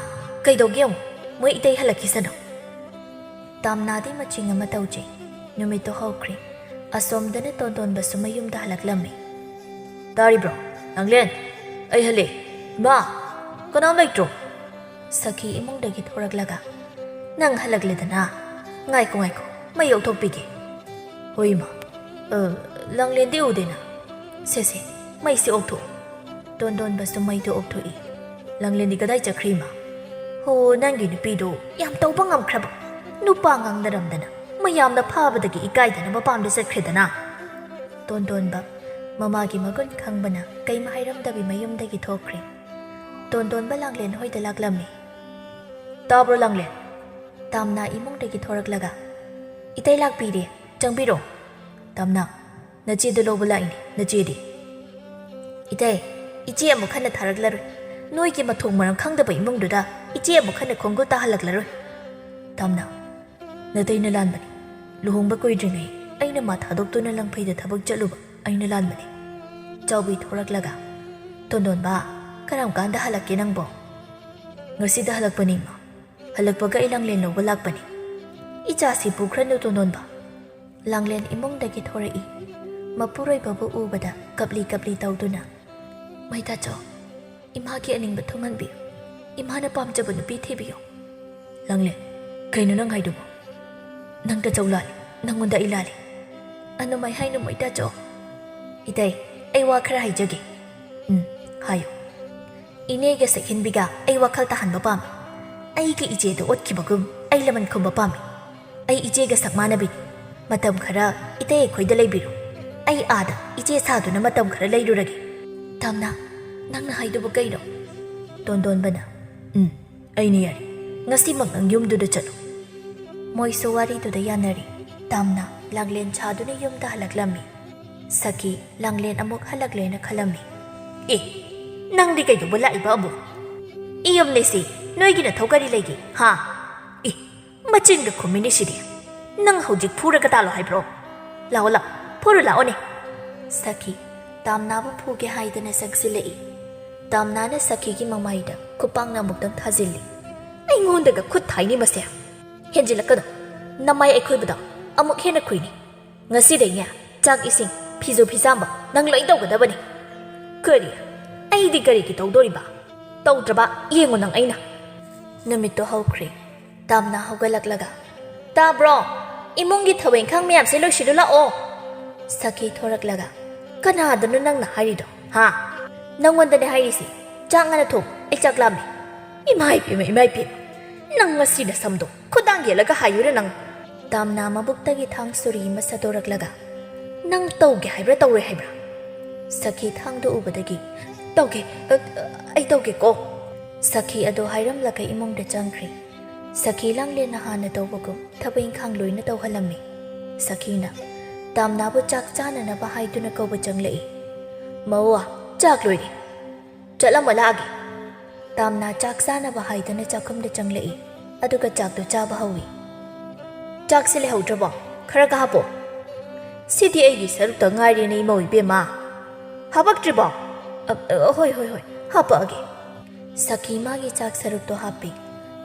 ꯀꯩꯗꯧꯒꯦ ꯌꯦꯡꯉꯨ, ꯃꯣꯏ ꯏꯇꯩ ꯍꯜꯂꯛꯈꯤꯁꯅꯨ꯫" ꯇꯥꯝꯅꯥꯗꯤ ꯃꯆꯤꯡ ꯑꯃ ꯇꯧꯖꯩ꯫ ꯅꯨꯃꯤꯠꯇꯨ ꯍꯧꯈ꯭ꯔꯦ꯫ ꯑꯁꯣꯝꯗꯅ ꯇꯣꯟꯗꯣꯟꯕꯁꯨ ꯃꯌꯨꯝꯗ ꯍꯜꯂꯛꯂꯝꯃꯤ꯫ "ꯇꯥꯔꯤꯕ꯭ꯔꯣ, ꯂꯥꯡꯂꯦꯟ? ꯑꯩ ꯍꯜꯂꯦ꯫ ꯏꯃꯥ, ꯀꯅꯥꯝ ꯂꯩꯇ꯭ꯔꯣ?" ꯁꯈꯤ ꯏꯃꯨꯡꯗꯒꯤ ꯊꯣꯔꯛꯂꯒ, "ꯅꯪ ꯍꯜꯂꯛꯂꯦꯗꯅ? ꯉꯥꯏꯈꯣ, ꯉꯥꯏꯈꯣ, ꯃꯩ ꯑꯣꯛꯊꯣꯛꯄꯤꯒꯦ꯫" "ꯍꯣꯏ, ꯏꯃꯥ꯫ ꯑ, ꯂꯥꯡꯂꯦꯟꯗꯤ ꯎꯗꯦꯅ꯫ ꯁꯦ, ꯁꯦ, ꯃꯩꯁꯦ ꯑꯣꯛꯊꯣꯛꯑꯣ꯫" ꯇꯣꯟꯗꯣꯟꯕꯁꯨ ꯃꯩꯗꯨ ꯑꯣꯛꯊꯣꯛꯏ꯫ "ꯂꯥꯡꯂꯦꯟꯗꯤ ꯀꯗꯥꯏ ꯆꯠꯈ꯭ꯔꯤ, ꯏꯃꯥ?" "ꯍꯣ, ꯅꯪꯒꯤ ꯅꯨꯄꯤꯗꯨ ꯌꯥꯝ ꯇꯧꯕ ꯉꯝꯈ꯭ꯔꯕ꯫ ꯅꯨꯄꯥ ꯉꯥꯡꯅꯔꯝꯗꯅ ꯃꯌꯥꯝꯅ ꯐꯥꯕꯗꯒꯤ ꯏꯀꯥꯏꯗꯅ ꯃꯄꯥꯝꯗ ꯆꯠꯈ꯭ꯔꯦꯗꯅ꯫" ꯇꯣꯟꯗꯣꯟꯕ ꯃꯃꯥꯒꯤ ꯃꯒꯨꯟ ꯈꯪꯕꯅ ꯀꯩꯝ ꯍꯥꯏꯔꯝꯗꯕꯤ ꯃꯌꯨꯝꯗꯒꯤ ꯊꯣꯛꯈ꯭ꯔꯦ꯫ ꯇꯣꯟꯗꯣꯟꯕ ꯂꯥꯡꯂꯦꯟ ꯍꯣꯏꯗ ꯂꯥꯛꯂꯝꯃꯤ꯫ "ꯇꯥꯕ꯭ꯔꯣ, ꯂꯥꯡꯂꯦꯟ?" ꯇꯥꯝꯅꯥ ꯏꯃꯨꯡꯗꯒꯤ ꯊꯣꯔꯛꯂꯒ, "ꯏꯇꯩ ꯂꯥꯛꯄꯤꯔꯦ, ꯆꯪꯕꯤꯔꯣ꯫" "ꯇꯥꯝꯅꯥ, ꯅꯆꯦꯗꯨ ꯂꯧꯕ ꯂꯥꯛꯏꯅꯦ, ꯅꯆꯦꯗꯤ?" "ꯏꯇꯩ, ꯏꯆꯦ ꯑꯃꯨꯛ ꯍꯟꯅ ꯊꯥꯔꯛꯂꯔꯣꯏ꯫ ꯅꯣꯏꯒꯤ ꯃꯊꯣꯡ ꯃꯔꯝ ꯈꯪꯗꯕ ꯏꯃꯨꯡꯗꯨꯗ ꯏꯆꯦ ꯑꯃꯨꯛ ꯍꯟꯅ ꯈꯣꯡꯒꯨꯜ ꯇꯥꯍꯜꯂꯛꯂꯔꯣꯏ꯫" "ꯇꯥꯝꯅꯥ, ꯅꯇꯩꯅ ꯂꯥꯟꯕꯅꯤ꯫ ꯂꯨꯍꯣꯡꯕ ꯀꯨꯏꯗ꯭ꯔꯤꯉꯩ ꯑꯩꯅ ꯃꯥ ꯊꯥꯗꯣꯛꯇꯨꯅ ꯂꯪꯐꯩꯗ ꯊꯕꯛ ꯆꯠꯂꯨꯕ ꯑꯩꯅ ꯂꯥꯟꯕꯅꯤ꯫" ꯆꯥꯎꯕꯤ ꯊꯣꯔꯛꯂꯒ, "ꯇꯣꯟꯗꯣꯟꯕ, ꯀꯔꯝ ꯀꯥꯟꯗ ꯍꯜꯂꯛꯀꯦ ꯅꯪꯕꯣ?" "ꯉꯁꯤꯗ ꯍꯜꯂꯛꯄꯅꯤ, ꯏꯃꯥ꯫ ꯍꯜꯂꯛꯄꯒ ꯑꯩ ꯂꯥꯡꯂꯦꯟ ꯂꯧꯕ ꯂꯥꯛꯄꯅꯤ꯫" "ꯏꯆꯥꯁꯤ ꯄꯨꯈ꯭ꯔꯅꯨ, ꯇꯣꯟꯗꯣꯟꯕ꯫" ꯂꯥꯡꯂꯦꯟ ꯏꯃꯨꯡꯗꯒꯤ ꯊꯣꯔꯛꯏ꯫ ꯃꯄꯨꯔꯣꯏꯕꯕꯨ ꯎꯕꯗ ꯀꯞꯂꯤ ꯀꯞꯂꯤ ꯇꯧꯗꯨꯅ, "ꯃꯩꯇꯥꯆꯧ, ꯏꯃꯥꯒꯤ ꯑꯅꯤꯡꯕ ꯊꯨꯡꯍꯟꯕꯤꯌꯨ꯫ ꯏꯃꯥꯅ ꯄꯥꯝꯖꯕ ꯅꯨꯄꯤ ꯊꯤꯕꯤꯌꯨ꯫" "ꯂꯥꯡꯂꯦꯟ, ꯀꯩꯅꯣ ꯅꯪ ꯍꯥꯏꯗꯨꯕꯣ? ꯅꯪ ꯇꯥꯆꯧ ꯂꯥꯜꯂꯤ, ꯅꯪꯉꯣꯟꯗ ꯑꯩ ꯂꯥꯜꯂꯤ꯫" "ꯑꯗꯨꯃꯥꯏ ꯍꯥꯏꯅꯨ, ꯃꯩꯇꯥꯆꯧ꯫" "ꯏꯇꯩ, ꯑꯩ ꯋꯥ ꯈꯔ ꯍꯥꯏꯖꯒꯦ꯫" "ꯎꯝ, ꯍꯥꯏꯌꯨ꯫ ꯏꯅꯦꯒ ꯁꯛꯍꯦꯟꯕꯤꯒ ꯑꯩ ꯋꯥꯈꯜ ꯇꯥꯍꯟꯕ ꯄꯥꯝꯃꯤ꯫ ꯑꯩꯒꯤ ꯏꯆꯦꯗ ꯑꯣꯠꯈꯤꯕꯒꯨꯝ ꯑꯩ ꯂꯃꯟ ꯈꯨꯝꯕ ꯄꯥꯝꯃꯤ꯫ ꯑꯩ ꯏꯆꯦꯒ ꯁꯛ ꯃꯥꯟꯅꯕꯤꯅꯤ꯫ ꯃꯇꯝ ꯈꯔ ꯏꯇꯩ ꯑꯩꯈꯣꯏꯗ ꯂꯩꯕꯤꯔꯣ꯫ ꯑꯩ ꯑꯥꯗ ꯏꯆꯦ ꯁꯥꯗꯨꯅ ꯃꯇꯝ ꯈꯔ ꯂꯩꯔꯨꯔꯒꯦ꯫ ꯇꯥꯝꯅꯥ, ꯅꯪꯅ ꯍꯥꯏꯗꯨꯕꯨ ꯀꯩꯅꯣ? ꯇꯣꯟꯗꯣꯟꯕꯅ, ꯎꯝ, ꯑꯩꯅ ꯌꯥꯔꯦ꯫ ꯉꯁꯤꯃꯛ ꯅꯪ ꯌꯨꯝꯗꯨꯗ ꯆꯠꯂꯨ꯫ ꯃꯣꯏꯁꯨ ꯋꯥꯔꯤꯗꯨꯗ ꯌꯥꯅꯔꯦ꯫ ꯇꯥꯝꯅꯥ ꯂꯥꯡꯂꯦꯟ ꯁꯥꯗꯨꯅ ꯌꯨꯝꯗ ꯍꯜꯂꯛꯂꯝꯃꯤ꯫ ꯁꯈꯤ ꯂꯥꯡꯂꯦꯟ ꯑꯃꯨꯛ ꯍꯜꯂꯛꯂꯦꯅ ꯈꯜꯂꯝꯃꯤ꯫ ꯑꯦ, ꯅꯪꯗꯤ ꯀꯩꯗꯧꯕ ꯂꯥꯛꯏꯕ ꯑꯃꯨꯛ? ꯏ ꯌꯨꯝꯅꯦꯁꯤ, ꯅꯣꯏꯒꯤ ꯅꯊꯧ ꯀꯔꯤ ꯂꯩꯒꯦ, ꯍꯥ? ꯑꯦ, ꯃꯆꯤꯟꯒ ꯈꯨꯝꯃꯤꯅꯦ ꯁꯤꯗꯤ꯫ ꯅꯪ ꯍꯧꯖꯤꯛ ꯐꯨꯔꯒ ꯇꯥꯜꯂꯣ ꯍꯥꯏꯕ꯭ꯔꯣ? ꯂꯥꯛꯑꯣ, ꯂꯥꯛꯑꯣ, ꯐꯨꯔꯨ ꯂꯥꯛꯑꯣꯅꯦ꯫ ꯁꯈꯤ ꯇꯥꯝꯅꯥꯕꯨ ꯐꯨꯒꯦ ꯍꯥꯏꯗꯅ ꯆꯪꯁꯤꯜꯂꯛꯏ꯫ ꯇꯥꯝꯅꯥꯅ ꯁꯈꯤꯒꯤ ꯃꯃꯥꯏꯗ ꯈꯨꯄꯥꯛꯅ ꯑꯃꯨꯛꯇꯪ ꯊꯥꯖꯤꯜꯂꯤ꯫ ꯑꯩꯉꯣꯟꯗꯒ ꯈꯨꯠ ꯊꯥꯏꯅꯤ ꯃꯁꯦ꯫ ꯍꯦꯟꯖꯤꯜꯂꯛꯀꯅꯨ꯫ ꯅꯃꯥꯏ ꯑꯩꯈꯣꯏꯕꯗꯣ ꯑꯃꯨꯛ ꯍꯦꯟꯅ ꯈꯨꯏꯅꯤ꯫ ꯉꯁꯤꯗꯩꯅꯦ, ꯆꯥꯛ ꯏꯁꯤꯡ, ꯐꯤꯖꯨ ꯐꯤꯖꯥꯝꯕ ꯅꯪ ꯂꯣꯏ ꯇꯧꯒꯗꯕꯅꯤ꯫ ꯀꯔꯤ? ꯑꯩꯗꯤ ꯀꯔꯤꯒꯤ ꯇꯧꯗꯣꯔꯤꯕ? ꯇꯧꯗ꯭ꯔꯕ ꯌꯦꯡꯉꯨ ꯅꯪ ꯑꯩꯅ꯫ ꯅꯨꯃꯤꯠꯇꯣ ꯍꯧꯈ꯭ꯔꯦ꯫ ꯇꯥꯝꯅꯥ ꯍꯧꯒꯠꯂꯛꯂꯒ, "ꯇꯥꯕ꯭ꯔꯣ? ꯏꯃꯨꯡꯒꯤ ꯊꯕꯛ ꯏꯪꯈꯥꯡ ꯃꯌꯥꯝꯁꯦ ꯂꯣꯏꯁꯤꯜꯂꯨ ꯂꯥꯛꯑꯣ꯫" ꯁꯈꯤ ꯊꯣꯔꯛꯂꯒ, "ꯀꯅꯥꯗꯅꯣ ꯅꯪꯅ ꯍꯥꯏꯔꯤꯗꯣ? ꯍꯥ? ꯅꯪꯉꯣꯟꯗꯅꯦ ꯍꯥꯏꯔꯤꯁꯦ꯫ ꯆꯥꯛ ꯉꯟꯅ ꯊꯣꯡ, ꯑꯩ ꯆꯥꯛ ꯂꯥꯝꯃꯦ꯫" "ꯏꯃꯥ ꯏꯄꯦꯝꯃ, ꯏꯃꯥ ꯏꯄꯦꯝꯃ, ꯅꯪ ꯉꯁꯤ ꯅꯁꯝꯗꯣ ꯈꯨꯗꯥꯡ ꯌꯦꯜꯂꯒ ꯍꯥꯏꯌꯨꯔ ꯅꯪ?" ꯇꯥꯝꯅꯥ ꯃꯕꯨꯛꯇꯒꯤ ꯊꯥꯡ ꯁꯨꯔꯤ ꯑꯃ ꯁꯠꯇꯣꯔꯛꯂꯒ, "ꯅꯪ ꯇꯧꯒꯦ ꯍꯥꯏꯕ꯭ꯔꯥ ꯇꯧꯔꯣꯏ ꯍꯥꯏꯕ꯭ꯔꯥ?" ꯁꯈꯤ ꯊꯥꯡꯗꯣ ꯎꯕꯗꯒꯤ, "ꯇꯧꯒꯦ, ꯑ, ꯑ, ꯑꯩ ꯇꯧꯒꯦꯀꯣ꯫" ꯁꯈꯤ ꯑꯗꯣ ꯍꯥꯏꯔꯝꯂꯒ ꯏꯃꯨꯡꯗ ꯆꯪꯈ꯭ꯔꯦ꯫ ꯁꯈꯤ ꯂꯥꯡꯂꯦꯟꯅ ꯍꯥꯟꯅ ꯇꯧꯕꯒꯨꯝ ꯊꯕꯛ ꯏꯪꯈꯥꯡ ꯂꯣꯏꯅ ꯇꯧꯍꯜꯂꯝꯃꯤ꯫ ꯁꯈꯤꯅ ꯇꯥꯝꯅꯥꯕꯨ ꯆꯥꯛ ꯆꯥꯅꯅꯕ ꯍꯥꯏꯗꯨꯅ ꯀꯧꯕ ꯆꯪꯂꯛꯏ꯫ "ꯃꯧ, ꯆꯥꯛ ꯂꯣꯏꯔꯦ꯫ ꯆꯠꯂꯝꯃꯣ ꯂꯥꯛꯑꯒꯦ꯫" ꯇꯥꯝꯅꯥ ꯆꯥꯛ ꯆꯥꯅꯕ ꯍꯥꯏꯗꯨꯅ ꯆꯥꯛꯈꯨꯝꯗ ꯆꯪꯂꯛꯏ, ꯑꯗꯨꯒ ꯆꯥꯛꯇꯨ ꯆꯥꯕ ꯍꯧꯏ꯫ "ꯆꯥꯛꯁꯤ ꯂꯩꯍꯧꯗ꯭ꯔꯕꯣ? ꯈꯔꯒ ꯍꯥꯞꯄꯣ꯫" "ꯁꯤꯗꯤ ꯑꯩꯒꯤ ꯁꯔꯨꯛꯇ ꯉꯥꯏꯔꯦꯅꯦ, ꯏꯃꯧ ꯏꯕꯦꯝꯃ꯫ ꯍꯥꯄꯛꯇ꯭ꯔꯤꯕꯣ?" "ꯑ, ꯑ, ꯍꯣꯏ, ꯍꯣꯏ, ꯍꯣꯏ, ꯍꯥꯄꯛꯑꯒꯦ꯫" ꯁꯈꯤ ꯃꯥꯒꯤ ꯆꯥꯛ ꯁꯔꯨꯛꯇꯣ ꯍꯥꯞꯄꯤ꯫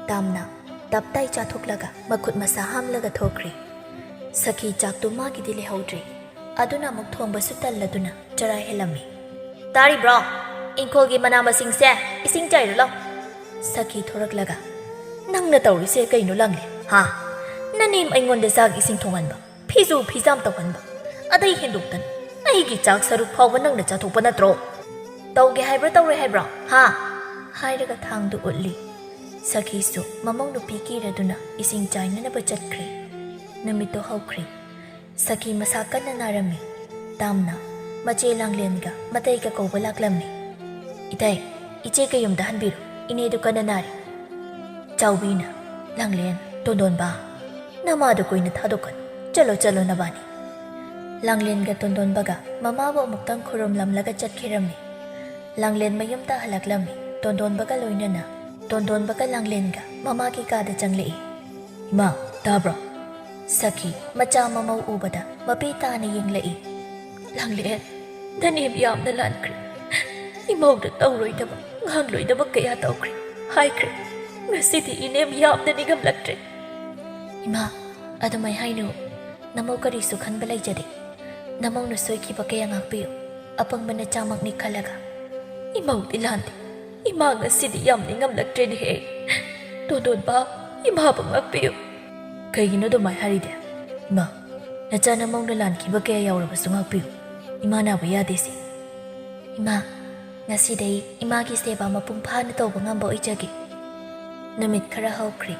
ꯇꯥꯝꯅꯥ ꯇꯞꯇꯥꯏ ꯆꯥꯊꯣꯛꯂꯒ ꯃꯈꯨꯠ ꯃꯁꯥ ꯍꯥꯝꯂꯒ ꯊꯣꯛꯈ꯭ꯔꯦ꯫ ꯁꯈꯤ ꯆꯥꯛꯇꯨ ꯃꯥꯒꯤꯗꯤ ꯂꯩꯍꯧꯗ꯭ꯔꯦ꯫ ꯑꯗꯨꯅ ꯑꯃꯨꯛ ꯊꯣꯡꯕꯁꯨ ꯇꯜꯂꯗꯨꯅ ꯆꯔꯥ ꯍꯦꯜꯂꯝꯃꯤ꯫ "ꯇꯥꯔꯤꯕ꯭ꯔꯣ? ꯏꯪꯈꯣꯜꯒꯤ ꯃꯅꯥ ꯃꯁꯤꯡꯁꯦ ꯏꯁꯤꯡ ꯆꯥꯏꯔꯨ ꯂꯥꯎ꯫" ꯁꯈꯤ ꯊꯣꯔꯛꯂꯒ, "ꯅꯪꯅ ꯇꯧꯔꯤꯁꯦ ꯀꯩꯅꯣ ꯂꯥꯡꯂꯦꯟ? ꯍꯥ? ꯅꯅꯦꯝ ꯑꯩꯉꯣꯟꯗ ꯆꯥꯛ ꯏꯁꯤꯡ ꯊꯣꯡꯍꯟꯕ, ꯐꯤꯖꯨ ꯐꯤꯖꯥꯝ ꯇꯧꯍꯟꯕ, ꯑꯗꯩ ꯍꯦꯟꯗꯣꯛꯇꯅ ꯑꯩꯒꯤ ꯆꯥꯛ ꯁꯔꯨꯛ ꯐꯥꯎꯕ ꯅꯪꯅ ꯆꯥꯊꯣꯛꯄ ꯅꯠꯇ꯭ꯔꯣ?" "ꯇꯧꯒꯦ ꯍꯥꯏꯕ꯭ꯔꯣ, ꯇꯧꯔꯣꯏ ꯍꯥꯏꯕ꯭ꯔꯣ, ꯍꯥ?" ꯍꯥꯏꯔꯒ ꯊꯥꯡꯗꯨ ꯎꯠꯂꯤ꯫ ꯁꯈꯤꯁꯨ ꯃꯃꯧ ꯅꯨꯄꯤ ꯀꯤꯔꯗꯨꯅ ꯏꯁꯤꯡ ꯆꯥꯏꯅꯅꯕ ꯆꯠꯈ꯭ꯔꯦ꯫ ꯅꯨꯃꯤꯠꯇꯣ ꯍꯧꯈ꯭ꯔꯦ꯫ ꯁꯈꯤ ꯃꯁꯥ ꯀꯟꯅ ꯅꯥꯔꯝꯃꯤ꯫ ꯇꯥꯝꯅ ꯃꯆꯦ ꯂꯥꯡꯂꯦꯟꯒ ꯃꯇꯩꯒ ꯀꯧꯕ ꯂꯥꯛꯂꯝꯃꯤ꯫ "ꯏꯇꯩ, ꯏꯆꯦ ꯀꯌꯨꯝꯗ ꯍꯟꯕꯤꯔꯣ, ꯏꯅꯦꯗꯨ ꯀꯟꯅ ꯅꯥꯔꯤ꯫" ꯆꯥꯎꯕꯤꯅ, "ꯂꯥꯡꯂꯦꯟ, ꯇꯣꯟꯗꯣꯟꯕ, ꯅꯃꯥꯗꯨ ꯀꯨꯏꯅ ꯊꯥꯗꯣꯛꯀꯅꯨ, ꯆꯠꯂꯣ, ꯆꯠꯂꯣ ꯅꯕꯥꯅꯤ꯫" ꯂꯥꯡꯂꯦꯟꯒ ꯇꯣꯟꯗꯣꯟꯕꯒ ꯃꯃꯥꯕꯨ ꯑꯃꯨꯛꯇꯪ ꯈꯨꯔꯨꯝꯂꯝꯂꯒ ꯆꯠꯈꯤꯔꯝꯃꯤ꯫ ꯂꯥꯡꯂꯦꯟ ꯃꯌꯨꯝꯗ ꯍꯜꯂꯛꯂꯝꯃꯤ꯫ ꯇꯣꯟꯗꯣꯟꯕꯒ ꯂꯣꯏꯅꯅ ꯇꯣꯟꯗꯣꯟꯕꯒ ꯂꯥꯡꯂꯦꯟꯒ ꯃꯃꯥꯒꯤ ꯀꯥꯗ ꯆꯪꯂꯛꯏ꯫ "ꯏꯃꯥ, ꯇꯥꯕ꯭ꯔꯣ?" ꯁꯈꯤ ꯃꯆꯥ ꯃꯃꯧ ꯎꯕꯗ ꯃꯄꯤ ꯇꯥꯅ ꯌꯦꯡꯂꯛꯏ꯫ "ꯂꯥꯡꯂꯦꯟ, ꯅꯅꯦꯝ ꯌꯥꯝꯅ ꯂꯥꯟꯈ꯭ꯔꯦ꯫ ꯏꯃꯧꯗ ꯇꯧꯔꯣꯏꯗꯕ, ꯉꯥꯡꯂꯣꯏꯗꯕ ꯀꯌꯥ ꯇꯧꯈ꯭ꯔꯦ, ꯍꯥꯏꯈ꯭ꯔꯦ꯫ ꯉꯁꯤꯗꯤ ꯏꯅꯦꯝ ꯌꯥꯝꯅ ꯅꯤꯡꯉꯝꯂꯛꯇ꯭ꯔꯦ꯫" "ꯏꯃꯥ, ꯑꯗꯨꯃꯥꯏ ꯍꯥꯏꯅꯨ꯫ ꯅꯃꯧ ꯀꯔꯤꯁꯨ ꯈꯟꯕ ꯂꯩꯖꯗꯦ꯫ ꯅꯃꯧꯅ ꯁꯣꯏꯈꯤꯕ ꯀꯌꯥ ꯉꯥꯛꯄꯤꯌꯨ꯫ ꯑꯄꯪꯕ ꯅꯆꯥꯃꯛꯅꯤ ꯈꯜꯂꯒ꯫" "ꯏꯃꯧꯗꯤ ꯂꯥꯟꯗꯦ꯫ ꯏꯃꯥ ꯉꯁꯤꯗꯤ ꯌꯥꯝ ꯅꯤꯡꯉꯝꯂꯛꯇ꯭ꯔꯦꯅꯦꯍꯦ꯫ ꯇꯣꯟꯗꯣꯟꯕ, ꯏꯃꯥꯕꯨ ꯉꯥꯛꯄꯤꯌꯨ꯫" "ꯀꯩꯒꯤꯅꯣ ꯑꯗꯨꯃꯥꯏ ꯍꯥꯏꯔꯤꯗꯤ? ꯏꯃꯥ, ꯅꯆꯥ ꯅꯃꯧꯅ ꯂꯥꯟꯈꯤꯕ ꯀꯌꯥ ꯌꯥꯎꯔꯕꯁꯨ ꯉꯥꯛꯄꯤꯌꯨ꯫ ꯏꯃꯥ ꯅꯥꯕ ꯌꯥꯗꯦꯁꯦ꯫" "ꯏꯃꯥ, ꯉꯁꯤꯗꯩ ꯏꯃꯥꯒꯤ ꯁꯦꯕꯥ ꯃꯄꯨꯡ ꯐꯥꯅ ꯇꯧꯕ ꯉꯝꯕ ꯑꯣꯏꯖꯒꯦ꯫" ꯅꯨꯃꯤꯠ ꯈꯔ ꯍꯧꯈ꯭ꯔꯦ꯫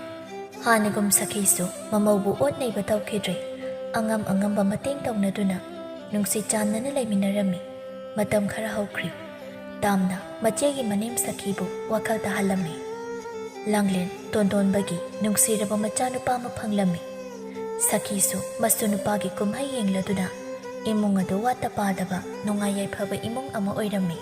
ꯍꯥꯟꯅꯒꯨꯝ ꯁꯈꯤꯁꯨ ꯃꯃꯧꯕꯨ ꯑꯣꯠ ꯅꯩꯕ ꯇꯧꯈꯤꯗ꯭ꯔꯦ꯫ ꯑꯉꯝ ꯑꯉꯝꯕ ꯃꯇꯦꯡ ꯇꯧꯅꯗꯨꯅ ꯅꯨꯡꯁꯤ ꯆꯥꯟꯅꯅ ꯂꯩꯃꯤꯟꯅꯔꯝꯃꯤ꯫ ꯃꯇꯝ ꯈꯔ ꯍꯧꯈ꯭ꯔꯦ꯫ ꯇꯥꯝꯅ ꯃꯆꯦꯒꯤ ꯃꯅꯦꯝ ꯁꯈꯤꯕꯨ ꯋꯥꯈꯜ ꯇꯥꯍꯜꯂꯝꯃꯤ꯫ ꯂꯥꯡꯂꯦꯟ ꯇꯣꯟꯗꯣꯟꯕꯒꯤ ꯅꯨꯡꯁꯤꯔꯕ ꯃꯆꯥꯅꯨꯄꯥ ꯑꯃ ꯐꯪꯂꯝꯃꯤ꯫ ꯁꯈꯤꯁꯨ ꯃꯁꯨ ꯅꯨꯄꯥꯒꯤ ꯀꯨꯝꯍꯩ ꯌꯦꯡꯂꯗꯨꯅ ꯏꯃꯨꯡ ꯑꯗꯨ ꯋꯥꯠꯇ ꯄꯥꯗꯕ ꯅꯨꯡꯉꯥꯏ ꯌꯥꯏꯐꯕ ꯏꯃꯨꯡ ꯑꯃ ꯑꯣꯏꯔꯝꯃꯤ꯫